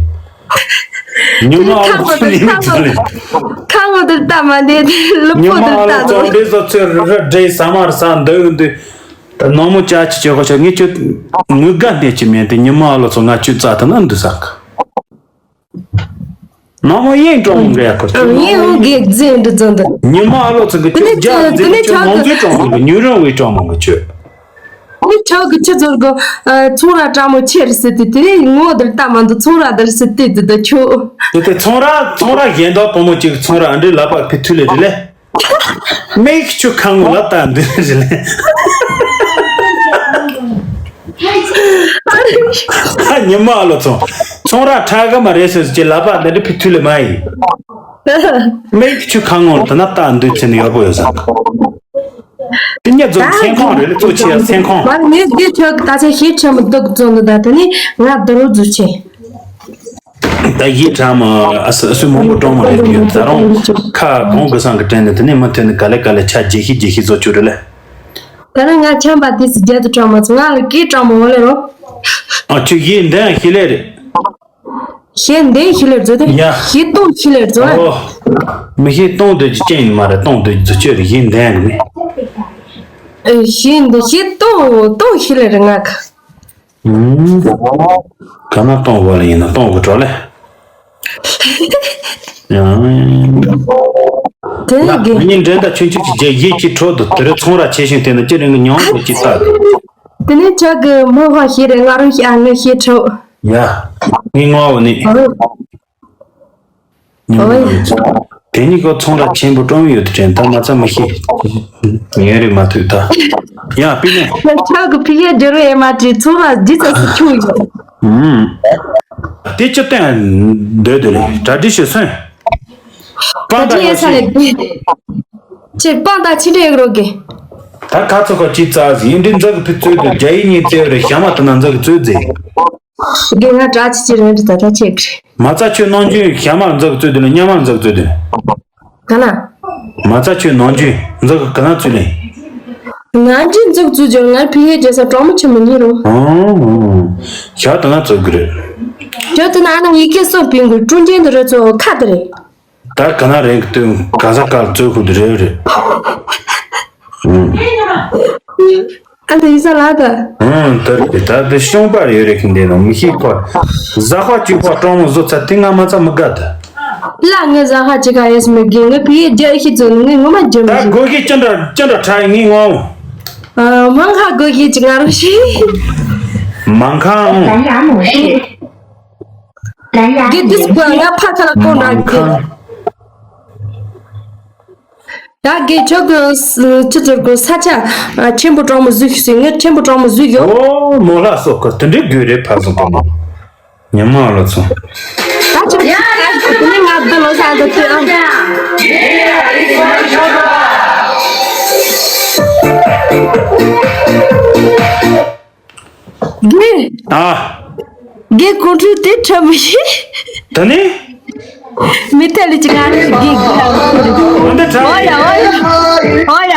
ཉི་མ་ཨ་ཁ་ངོ་ལོ་དེ་ཁ་ངོ་དེ་ཁ་ངོ་དེ་ལྟ་མ་འདེད་དེ་ལུ་ཉི་པོ་མ་དེ་ཨ་ལོ་ལྟ་ཚོ་དོ། འདྲེ་བཟོ་ཚོད་རི་རི་འདྲེ་ས་མར་ས་འདི་འདི། ད་ནང་མོ་ཅག་ཅི་བྱེད་གོ་ཆ་ངས་ཁྱོད་ངུ་དགའ་འདེད་ཅི་མེད་དེ་ཉི་མ་ཨ་ལོ་ཚོ་ང་ཁྱོད་རྩ་ཐ་ན་འདི་ཟག་ནང་མོ་ཡིན་གྲོང་མོ་འདྲེ་ཡ་གོ་ཆ་ཡིན་འོང་གེགས་རྫས་འདི་ཚོ་འདི། ཉི་མ་ཨ་ལོ་ཚོ་གི་དེ་ཁྱོད་རྒྱ་ཚོ་འཛིན་དེ་ནས་ཁྱོད་ཆག་ནང་གི་ཚོའི་གྲོང་མོ་གི་ཉུ་རོང་བའི་གྲོང་མོ་གི་ཁྱོད། ནི་ཆོག་གི་ཆི་ཟེར་གོ། ཚོང་ར་བཀྲ་མོ་ཆེར་ཟེར་ཏེ་དེ་ནི་ངོ་དེར་ལྟ་མ་འདུག་ཚོང་ར་དེར་ཟེར་ཏེ་དེ་ད་ཁྱོད། དེ་དེ་ཚོང་ར་ཚོང་ར་གཞན་དག་བུ་མོ་གཅིག་ཚོང་ར་འདྲི་ལབ་པ་ཕི་ཐུ་ལེ་དེ་ལེ། མིག་ཆུ་ཁང་ངོ་ལ་ལྟ་འདི་རེ་ལེ། ཉི་མ་ཨ་ལོ་ཚོང་ཚོང་ར་ཁྲ་ག་མ་རེད་ཟེར་གྱི་ལབ་པ་འདི་འདྲི་ཕི་ཐུ་ལེ་མ་ཡིན། མིག་ཆུ་ཁང་ངོ་ལ་ལྟ་ན་ལྟ་འདི་ཚེ་ནི་ཡོད་པོ་ཡོད་ས། དེ་ཉ་རྫོང་སེམས་ཁོང་རེད་ལ་གཙོ་ཆེ་ཡ་སེམས་ཁོང་། མ་ངས་འདི་ཁྱོད་ད་ཆ་ཤེས་ཆེན་མོ་འདུག་རྫོང་འདི་ད་དེ་ནི་ང་རྡོ་རུ་རྫུ་ཆེ། ད་ཡིད་གྲགས་མ་ཨ་སུ་ཨ་སུ་མང་པོ་གྲོང་མ་རེད་ཡོད་ད་རུང་ཁ་གོང་གི་སང་གི་དྲན་ནས་དེ་ནས་མ་ཐོན་ནས་ག་ལེ་ག་ལེ་ཆ་རྒྱས་ཤིག་རྒྱས་ཤིག་བཟོ་བཅུག་རེད་ལ། ད་ནི་ང་ཆམ་པ་དེ་སི་རྒྱ་དུ་གྲོང་མ་ཚོ་ང་ལ་སྐད་གྲོང་མ་འོ་ལེ་རོ། ཨ་ཁྱོད་ཡིད་འདི་ཡང་ཤི་ལེ་རེད། ཞེ་འདན་ཞི་ལེར་རྫོ་དེ། ཡ། ཞེ་སྟོང་ཞི་ལེར་རྫོ་ལ། ཨོ། མི་ཞེ་སྟོང་དུ་ཅི་ཅན་ཡིན་མ་རེད་སྟོང་དུ་རྫོ་ཆོས་རེད་ཞེ་འདན་རེད་མི། ཨེ་ཞེ་འདི་ཞེ་སྟོང་སྟོང་ཞི་ལེར་ང་ག་ཨུམ། ག་ན་སྟོང་བ་ལ་ཡིན་ན་སྟོང་གི་གྲོགས་ལས། ཡང་། དེ་ན་ནི་གི་ངའི་འདྲེན་དང་ཆུང་ཆུང་གི་རྗེས་ཡིད་ཀྱི་ཁྲོད་དུ་དེར་ཚོང་ར་ཆེ་ཞིང་བསྟན་ན་ཅི་རིང་གི་མྱོང་བའི་ཅི་ལྟ་དུ། དེ་ནི་ཆག་གི་མོ་ཧ་ཞེ་རེད་ང་རང་ཞེ་ཨ་ངའི་ཞེ་ཁྲོ། ཡ། ངའི་ངོ་བོ་ནི། ཨོ། ཉམས་ལེན་ཡོད་ཚུལ། དེ་གཉིས་ཀ་ཚོང་ར་ཆེན་པོ་སྤྲོ་མི་ཡོད་དུ་དྲན་ད་མ་ཚ་མ་ཤེས། ངས་རེད་མ་ཐུག་ད། ཡ་པི་ནེ། ཡ་ཆག་གི་ཕི་ཡ་རྒྱ་རུ་ཨེ་མ་དྲི་ཚོང་ར་ཇི་ཙམ་སུ་ཆུང་ཡོད། ཨུམ། དེ་ཅི་བསྟན་འདོད་དུ་རེད་གྲ་སྒྲིག་ཞུ་སོན། སྤང་དང་ཡོད་ཤིང་། ཅེ་སྤང་དང་ཕྱི་འབྲེལ་རོགས་གི། ད་ཁ་ཚོ་ཁ་ཅི་རྩ་ཟིན་འདི་འཛག་གི་ཕི་རྩོད་དུ་རྒྱ་ཡིག་གཉིས་རྩེ་བ་རེད་ཞྭ་མ་དུ་ན་འཛག་གི་རྩོད་རྫས། དགེ་ང་དྲག་ཅི་ཅི་རེད་ད་ད་ཆེ་གི། མ་རྩ་ཆོས་ནང་རྒྱུན་ཞྭ་མར་འཛག་རྩོད་དེ་ལ་ཉ་མར་འཛག་རྩོད་དེ། ག་ན། མ་རྩ་ཆོས་ནང་རྒྱུན་འཛག་ག་ན་རྩོད་ལེན། ང་རྒྱུན་འཛག་རྩོད་རྒྱུ་ང་ཕི་ཧེ་རྒྱལ་ས་གྲོང་མི་ཆེན་མོ་ཉིད་རུང་། ཞག་དང་ན་རྩོད་གི་རེད། ཞག་དང་ན་ཨ་ན་ཡི་གེ་སོགས་པིན་གི་ཀྲུང་ཅན་དུ་རེ་ཚོ་ཁ་དེ་རེད། ད་ག་ན་རེད་གི་དུས་ག་ས་ག་རྩོད་གི་དུ་རེད་རེད། ཨ་ད་ཡིན་ས་ལ་ད། ཨང་ད་རེད་ད་དེ་ཤོང་པར་ཡོད་རེད་ཁྱིམ་དེ་ནང་མི་ཤེས་ཁོ། ཟ་ཁ་བཅུག་པ་སྤྲང་མོ་བཟོ་ཚ་དེ་ང་མ་ཚ་མི་དགའ་ད། ལ་ངས་ཟ་ཁ་ཅི་ག་ཡས་མི་དགེ་ངས་བི་ཡས་རྒྱ་ཤི་ཚོ་ངས་ངོ་མ་རྒྱ་མི་ད་ཤི། དགོས་ཤེས་ཅི་འདྲ་ཅི་འདྲ་ཁྲ་ཡི་ངས་ངོ་། མང་ཁ་དགོས་ཤེས་ཅི་ང་རུ་ཤི། མང་ཁ་ཨང་། དགེ་དུས་པོ་ང་ཕ་ཁ་ལ་ཀོ་འདྲ་དགེ། ད་དགེ་ཆོག་གི་ཆུ་ཚོད་དགུ་ས་ཆ་ཆེན་པོ་གྲོང་མོ་བཟོས་ཤིག་ཟེར་ངས་ཆེན་པོ་གྲོང་མོ་བཟོས་ཡོད། ཨོ་མོ་ལ་སོགས་ཀ་དེ་འདྲའི་དགོས་རེད་ཕ་སོགས་པ་མ། ཉི་མ་ལོ་ཚོ། ད་ཆུ་ཡ་ཡ་ཆུ་ཚོད་ང་འདི་ལོ་ས་འདི་ལྟོས་ཨང་། དགེ། ཨ། དགེ་གོང་ཁྲུས་དེ་ཁྲབ་མི་ཤེས། ད་ནི། མི་ཐད་ལི་ཅི་ང་རེ་དགེ་དགེ་ཨ་འདི་ཁྲབ་ཨོ་ཡ་ཨོ་ཡ་ཨོ་ཡ་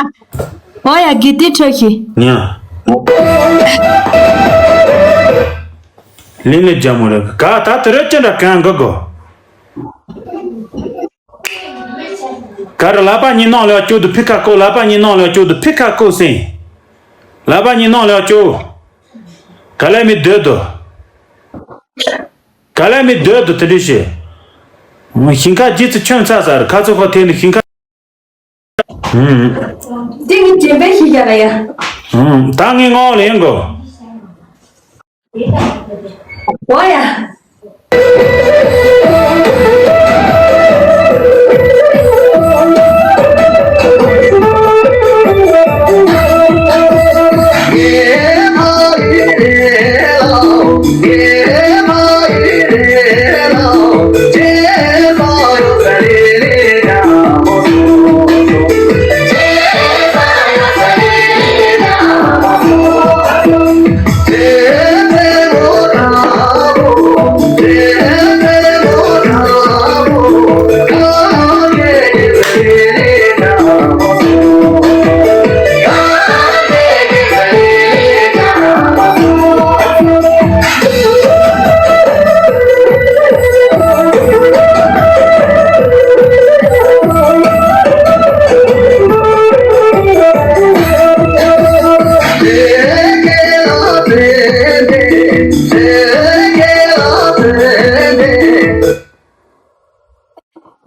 ཨོ་ཡ་དགེ་དེ་ཁྲབ་ཤེས། ཉ། ལིང་ལི་རྒྱ་མོ་རེ་ག་ད་དེ་རེ་ཅི་འདྲ་གང་གི་གོ། ག་རེ་ལག་པ་གཉིས་ནང་ལ་བཅུག་ཏུ་ཕི་ཁ་བཀོག་ལག་པ་གཉིས་ནང་ལ་བཅུག་ཏུ་ཕི་ཁ་བཀོག་སེང་། ལག་པ་གཉིས་ནང་ལ་བཅུག་ག་ལེ་མི་སྡོད་དོ། ག་ལེ་མི་སྡོད་དོ་དེ་འདྲ་ཞིག་ཞིང་ཁ་རྗེས་སུ་ཁྱོད་ཚ་ཟེར་ཁ་ཚུགས་ཁ་ཐེན་ནི་ཞིང་ཁ། ཧུམ། དེ་ངས་དྲན་པས་ཤེས་རྒྱ་ལ་ཡ། ཧུམ། ད་ངས་ངའོ་ལ་ཡིན་གོ། འོ་ཡ།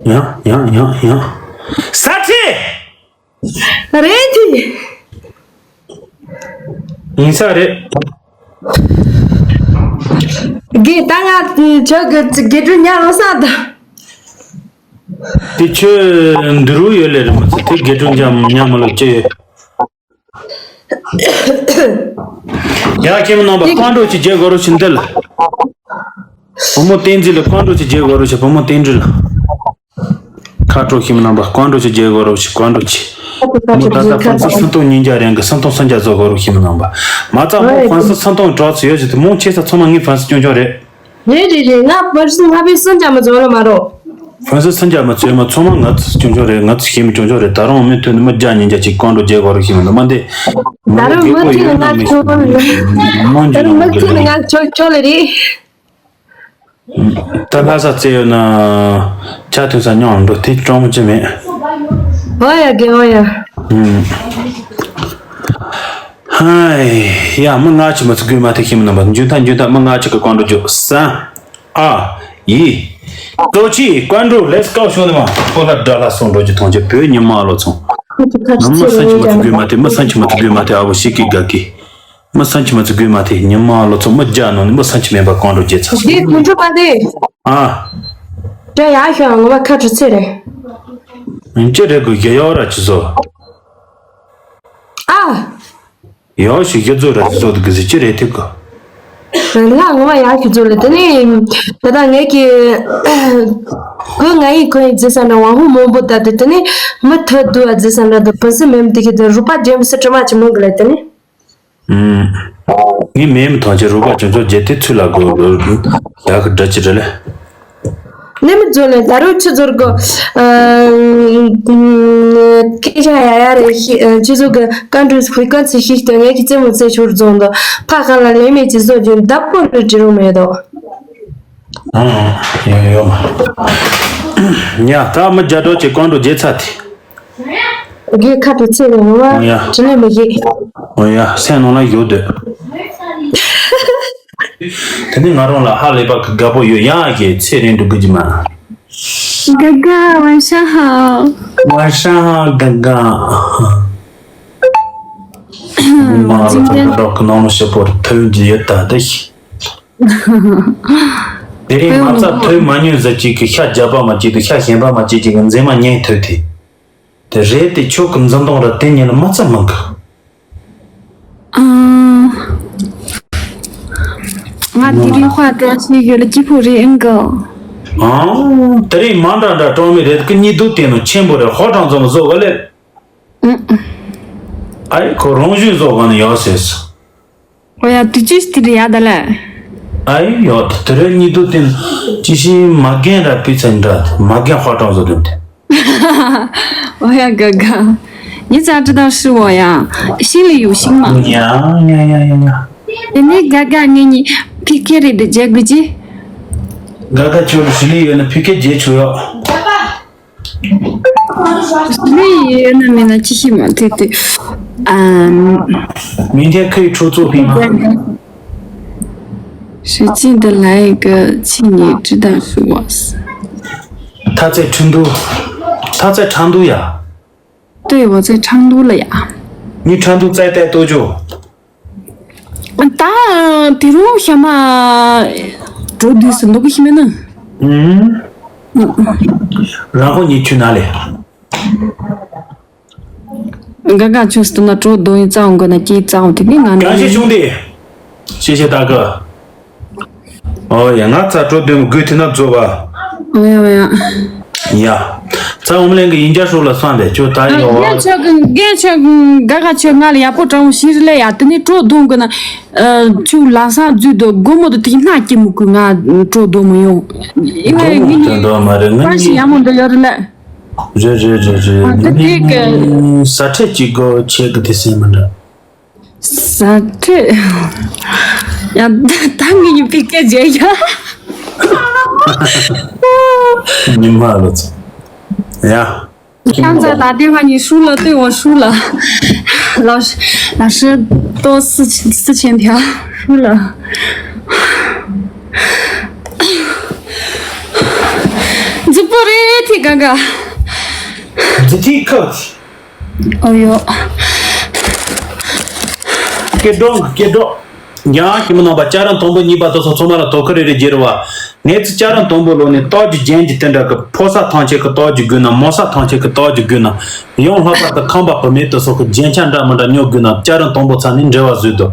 ཡང་ཡང་ཡང་ཡང་། ས་ཁྲི། རེད་དེ། ཡིན་ས་རེད། དགེ་ད་ང་ཁྱོད་ཀྱི་དགེ་སྒྲུབ་ཉར་རོ་ས་ད། དེ་ཁྱོད་འདི་རུ་ཡོད་ལེ་རེད་མ་ཚད་དེ་དགེ་སྒྲུབ་ཉར་ཉར་མ་ལོ་ཅི་ཡོད། ཡ་ཁྱེད་མི་རྣམ་པ་བཀའ་འགྲོ་ཅིག་རྒྱག་དགོས་རོགས་ཞུ་འདི་ལ། བུ་མོ་བསྟན་འཛིན་ལ་བཀའ་འགྲོ་ཅིག་རྒྱག་དགོས་རོགས་ཞུ་བུ་མོ་བསྟན་འཛིན་ལ། ཁ་དྲོ་ཁྱེད་མི་རྣམ་པ་བཀའ་འགྲོ་ཅིག་རྒྱག་དགོས་རོགས་ཞུ་བཀའ་འགྲོ་ཅིག་མོ་ད་ལྟ་ཕན་ཚུན་སུམ་སྟོང་ཉིས་བརྒྱ་རན་གི་སུམ་སྟོང་སུམ་བརྒྱ་བཟོ་དགོས་རོགས་ཞུ་མི་རྣམ་པ། མ་རྩ་མོ་ཕན་ཚུན་སུམ་སྟོང་གྲོགས་ཚོ་ཡོད་ཅིག་དུ་མོ་ཆེ་ས་ཚང་མ་ངའི་ཕན་ཚུན་སྐྱོན་སྐྱོན་རེད། རེད་རེད་རེད། ང་ཕན་ཚུན་ལྔ་པའི་སུམ་བརྒྱ་མ་བཟོ་ལ་མ་རོགས། ཕན་ཚུན་སུམ་བརྒྱ་མ་བཙལ་མ་ཚང་མ་ང་ཚོ་སྐྱོན་ཆོག་རེད། ང་ཚོ་ཤེས་མི་སྐྱོན་ཆོག་རེད། ད་རུང་མི་ཐོན་ནི་མི་བརྒྱ་ཉིས་བརྒྱ་ཅིག་བཀོད་འགྲོ་རྒྱག་དགོས་རེད་ཤེས་མི་འདུག་མ་འདི། ད་རུང་མི་ཐོན་ནི་ང་ཁྱོད་མ་ད་རུང་མི་ཐོན་ནི་ང་ཁྱོད་ཁྱོད་ལ་རེད། ད་ལྷ་ས་བཙལ་ཡོད་ན་ཆ་ཐོན་ས་མཉམ་འགྲོ་དེ་སྤྲང་མོ་ཅི་མེད། ཨོ་ཡ་དགེ་ཨོ་ཡ། ཨུམ། ཧའི་ཡ་མི་ང་ཆི་མ་ཚུགས་དགོས་མ་ཐེ་ཤེས་མི་རྣམ་པ་འཇུན་ཐང་འཇུན་ཐང་མི་ང་ཆི་གི་བཀོད་འགྲོ་རྒྱུ་ས། ཨ། ཡི། ལྟོ་ཆི་བཀའ་འགྲོ་let's go ཤོག་ནི་མ་ཁོ་ལ་དགྲ་ལྷ་སོང་འགྲོ་རྒྱུ་ཐང་ཆེ་བོད་ཉི་མ་ལོ་ཚོང་། ང་མི་སང་ཆི་མ་ཚུགས་དགོས་མ་ཐེ་མི་སང་ཆི་མ་ཚུགས་དགོས་མ་ཐེ་ཨ་བོ་ཤི་ཀི་དགའ་ཀི། མི་སང་ཆི་མ་ཚུགས་དགོས་མ་ཐེ་ཉི་མ་ལོ་ཚོང་མི་རྒྱ་ནོ་ནི་མི་སང་ཆི་མེད་པ་བཀའ་འགྲོ་རྒྱལ་ཚ་སོང་། དེ་དུ་ཆུ་པ་དེ། ཨ། དེ་ཡ་ཤོ་ངོ་མ་ཁ་ཁྲི་ཚེ་རེད། ཅི་རེད་གོ་རྒྱ་ཡོ་ར་ཅི་བཟོ། ཨ། ཡག་ཞིག་ཡ་ཛོ་ར་ཛོ་དུ་གི་ཟི་ཅི་རེད་ཐིག་གོ། ལ་ངོ་མ་ཡག་ཞིག་ཛོ་ལ་དེ་ནི། ད་ལྟ་ངས་ཀྱི། གོ་ང་ཡི་གོ་ཡི་ཛི་ས་འདྲ་ཝང་ཧུ་མོན་པོ་ད་དེ་དེ་ནི། མི་ཐོད་དུ་བ་ཛི་ས་འདྲ་དུ་ཕུན་སུམ་མེམ་དེ་གི་དུ་རུ་པ་ཇེམ་སི་ཀྲི་མ་ཅི་མོ་གི་ལ་དེ་ནི། ངས་མེམ་ཐང་ཆེ་རུ་པ་ཇེམ་སོ་ཇེ་ཐི་ཚུ་ལ་གོ་ཡག་གི་འདྲ་ཅི་རེད་ལེ། ནི་མི་ཛོ་ལེ་ད་རུ་ཆུ་ཛོར་གོ། སྐད་ཆ་ཡ་ཡ་རེ་ཤི་ཆུ་ཛོ་གི་ཀན་ཀྲུ་ཧུའི་ཀན་ཚི་ཤིག་ཏུ་ངས་ཀྱི་རྩེད་མོ་རྩེ་ཆུར་ཛོང་དུ་ཕ་ཁ་ལ་ལེ་མེ་ཅི་ཛོ་ཇུན་བདག་པོ་རུ་ཅི་རུ་མེད་དོ། ཡོ་ཡོ། ཉ་ད་མི་རྒྱ་གྲོགས་ཀྱི་ཀན་ཀྲུ་རྒྱལ་ཚ་དེ། དགེ་ཁ་དུ་ཚེ་རིང་བ་ཡ། དྲི་ལན་མི་ཤེས། ཡ་སེམས་ནང་ལ་ཡོད་དོ། དེ་ནི་ང་རང་ལ་ཧ་ལས་པ་གི་དགའ་པོ་ཡོད་ཡ་གི་ཚེ་རིང་འདུག་གི་ཅི་མ། 哥哥，晚上好。 晚上好，哥哥。 མ་ལ་ཚོ་འགྲོག་གི་ནང་ལ་ཞིབ་པོར་ཐོན་གྱི་ཡོད་ད་ལྟ་ཞིག་དེ་རིང་མ་རྩ་ཐོན་མ་མྱོང་ཟེར་གྱི་གི་ཤ་རྒྱབ་པ་མ་བྱེད་དུ་ཤ་གཞན་པ་མ་བྱེད་ཀྱི་གི་མཛེས་མ་ཉན་ཐོས་དེ། དེ་རེད་དེ་ཁྱོད་ཀྱི་འཛུམ་མདངས་ར་དེ་ཉིད་ལ་མ་ཚ་མང་གི། ཨང་། ང་དེ་རིང་དཔའ་དྲག་ཞིག་ཡོད་ལ་སྐྱིད་པོ་རེད་ཨང་གི། ཨང་། དེ་རིང་མ་འདྲ་འདྲ་གྲོང་མི་རེད་ཀི་གཉིད་སྡུག་དེ་ནོ་ཆེན་པོ་རེད་ཧོ་གྲང་ཙམ་བཟོ་ག་ལེ། ཨང་། ཨ་ཡི་ཁོ་རང་བཞིན་བཟོ་ག་ནས་ཡོད་ཟེར་སོང་། ཨོ་ཡ་དུས་ཅི་ཞིག་དེ་རེད་ཡ་ད་ལེ། ཨ་ཡི་ཡོད་དེ་རིང་གཉིད་སྡུག་དེ་ཅི་ཞིག་མ་རྒན་ར་པི་ཚ་འདྲ་མ་རྒན་ཧོ་གྲང་བཟོ་དེ་འདྲ། ཨོ་ཡ་དགའ་དགའ། ཉི་ཚ་ཀྲི་དང་ཧྲི་བོ་ཡ། ཤིང་ལ་ཡུག་ཤིང་མ། ཡ་ཡ་ཡ་ཡ་ཡ། དེ་ནས་དགའ་དགའ་ངེད་གཉིས་ཕི་ཁེ་རེད་དེ་རྒྱག་དགོས་ཀྱི། དགའ་དགའ་ཁྱོད་ལ་ཞི་ལི་ཡོད་ན་ཕི་ཁེ་རྒྱལ་ཆོག་ཡོད། ཞི་ལི་ཡོད་ན་མེད་ན་ཅི་ཤི་མ་དེ་དེ། 嗯，明天可以出作品吗？ 时间的来一个，请你知道是我。 他在成都，他在成都呀。 对，我在成都了呀。 你成都再待多久？ ད་དེ་རིང་ཞག་མ་འགྲོ་དུས་སུ་འདུག་གི་ཤི་མེད་ན། 嗯，然后你去哪里？ ག་ག་ཆུ་སྟོན་ན་གྲོ་དོན་ཡིན་རྩ་འོང་དགོས་ན་སྐྱེས་རྩ་འོང་དེ་ནི་ང་ནི། 感谢兄弟，谢谢大哥。哦呀，俺咋着对么狗听他做吧？ ཨོ་ཡ་ཨོ་ཡ། 呀，在我们两个人家说了算的，就他要啊。 རྒན་ཆོས་ཀྱི་རྒན་ཆོས་ཀྱི་ག་ག་ཆོས་ང་ལ་ཡག་པོ་དྲང་བོ་ཞིག་རེད་ལས་ཡ། དེ་ནི་གྲོ་དོན་དགོས་ན། ཨ་ཆུ་ལམ་སང་འཛུལ་དུ་སྒོར་མོ་དུ་དེ་སྣ་སྐྱེ་མི་དགོས། ང་གྲོ་དོན་མི་ཡོང་། ཡིན་ནའི་ངི་ནི་དོན་དག་མ་རེད། ང་ཕར་ཞིག་ཡག་མོ་འདི་ཡོད་རེད་ལས། རེད་རེད་རེད་རེད། ཨ་དེ་ངི་དེ་གི་ནི་ས་ཁྲལ་གཅིག་དགོས་ཆེད་གི་དེ་སེམས་མི་འདྲ། ས་ཁྲལ། ཡ་ད་ངི་ཡིན་པའི་སྐད་རྒྱག་ཡ། ཉི་མ་ལོ་ཚོ། ཡ། 刚才打电话你输了，对我输了。老师，老师多四千四千条，输了。直播的挺尴尬。 འདི་ཐིག་ཁག་ཨོ་ཡོ། སྐད་སྒྲོག་སྐད་སྒྲོག་ཡང་ཞིམ་ནང་པ་ལྕགས་རམ་དང་པོ་གཉིས་པ་དེ་ཚོ་ཚང་མ་ལ་དོ་ཁུར་རེ་རེ་རྒྱེར་བ། ངས་ཚེ་ལྕགས་རམ་དང་པོ་ལོ་ནས་རྟགས་ཀྱི་རྒྱན་གྱི་དེ་འདྲ་གི་ཕོ་ས་ཐང་ཆད་ཀྱི་རྟགས་ཀྱི་དགོས་ན། མོ་ས་ཐང་ཆད་ཀྱི་རྟགས་ཀྱི་དགོས་ན། ཡང་ལྷག་པར་དུ་ཁང་པ་བུད་མེད་དེ་ཚོ་གི་རྒྱན་ཆ་འདྲ་མི་འདྲ་ཉོ་དགོས་ན། ལྕགས་རམ་དང་པོ་ཚ་ནས་འབྲེལ་བ་བཟོས་དོ།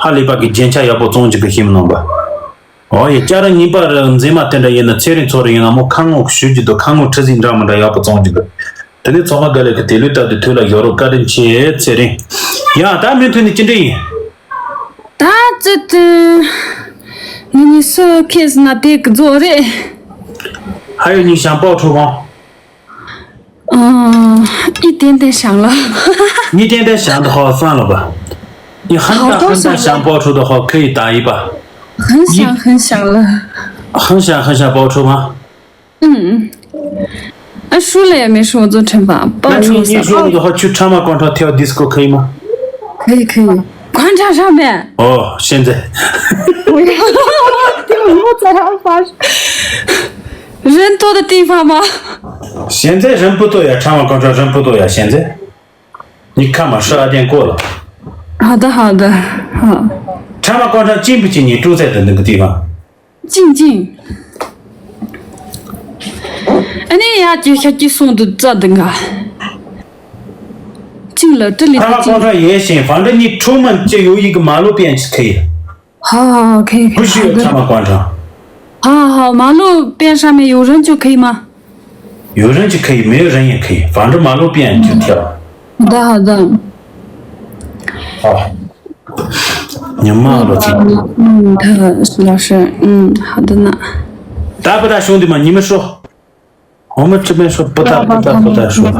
ཧ་ལས་པ་གི་རྒྱན་ཆ་ཡག་པོ་བཙོང་རྒྱུ་གི་ཞིམ་ནང་པ། ཨོ་ཡ། ལྕགས་རམ་གཉིས་པ་རེ་མཛེས་མ་དེ་འདྲ་ཡིན་ན་ཚེ་རིང་ཚོ་རེ་ཡིན་ན་མོ་ཁ་ངོ་ཞུ་རྒྱུ་དང་ཁ་ངོ་ཁྲི་ཟིག་འདྲ་མི་འདྲ་ཡག་པོ་བཙོང་རྒྱུ་གི། དེ་ནས་ཚོགས་པ་དགའ་ལེགས་ཀྱི་དེ་ལུས་ལྟ་དུས་དུས་ལ་ཡོ་རོ་བཀའ་དྲིན་ཆེ་ཚེ་རིང་། ཡ་ད་མུ་མཐུད་ནས་ཅི་འདྲ་ཡིན། ད་ཙི་ཙི། ངེད་གཉིས་སུ་ཁེས་ན་དེ་གི་རྫོགས་རེད། ཧ་ཡོ་གཉིས་ཞང་པོ་ཁྲོ་བོ། 嗯，一点点想了。 你点点想的话算了吧。你很大很大想不出的话可以打一把。 很想很想了。 很想很想报仇吗？ 嗯。啊，输了也没事，我做惩罚，报仇啥？ 那你你输了的话去trauma广场跳disco可以吗？ 可以可以。广场上面？ 哦，现在。 不要，我在那发生。人多的地方吗？ 现在人不多呀，trauma广场人不多呀，现在。你看嘛，十二点过了。 好的好的，好。 trauma广场近不近你住在的那个地方？ 静静。哎，那呀，就下去送的这等啊。近了，这里的近。 trauma广场也行，反正你出门就有一个马路边就可以了。 好好好，可以可以。 不需要trauma广场。 好好好，马路边上面有人就可以吗？ 有人就可以，没有人也可以，反正马路边就跳。 好的好的。 好。你骂了这。 嗯，他老师，嗯，好的呢。打不打兄弟们，你们说。我们这边说不打不打不打说。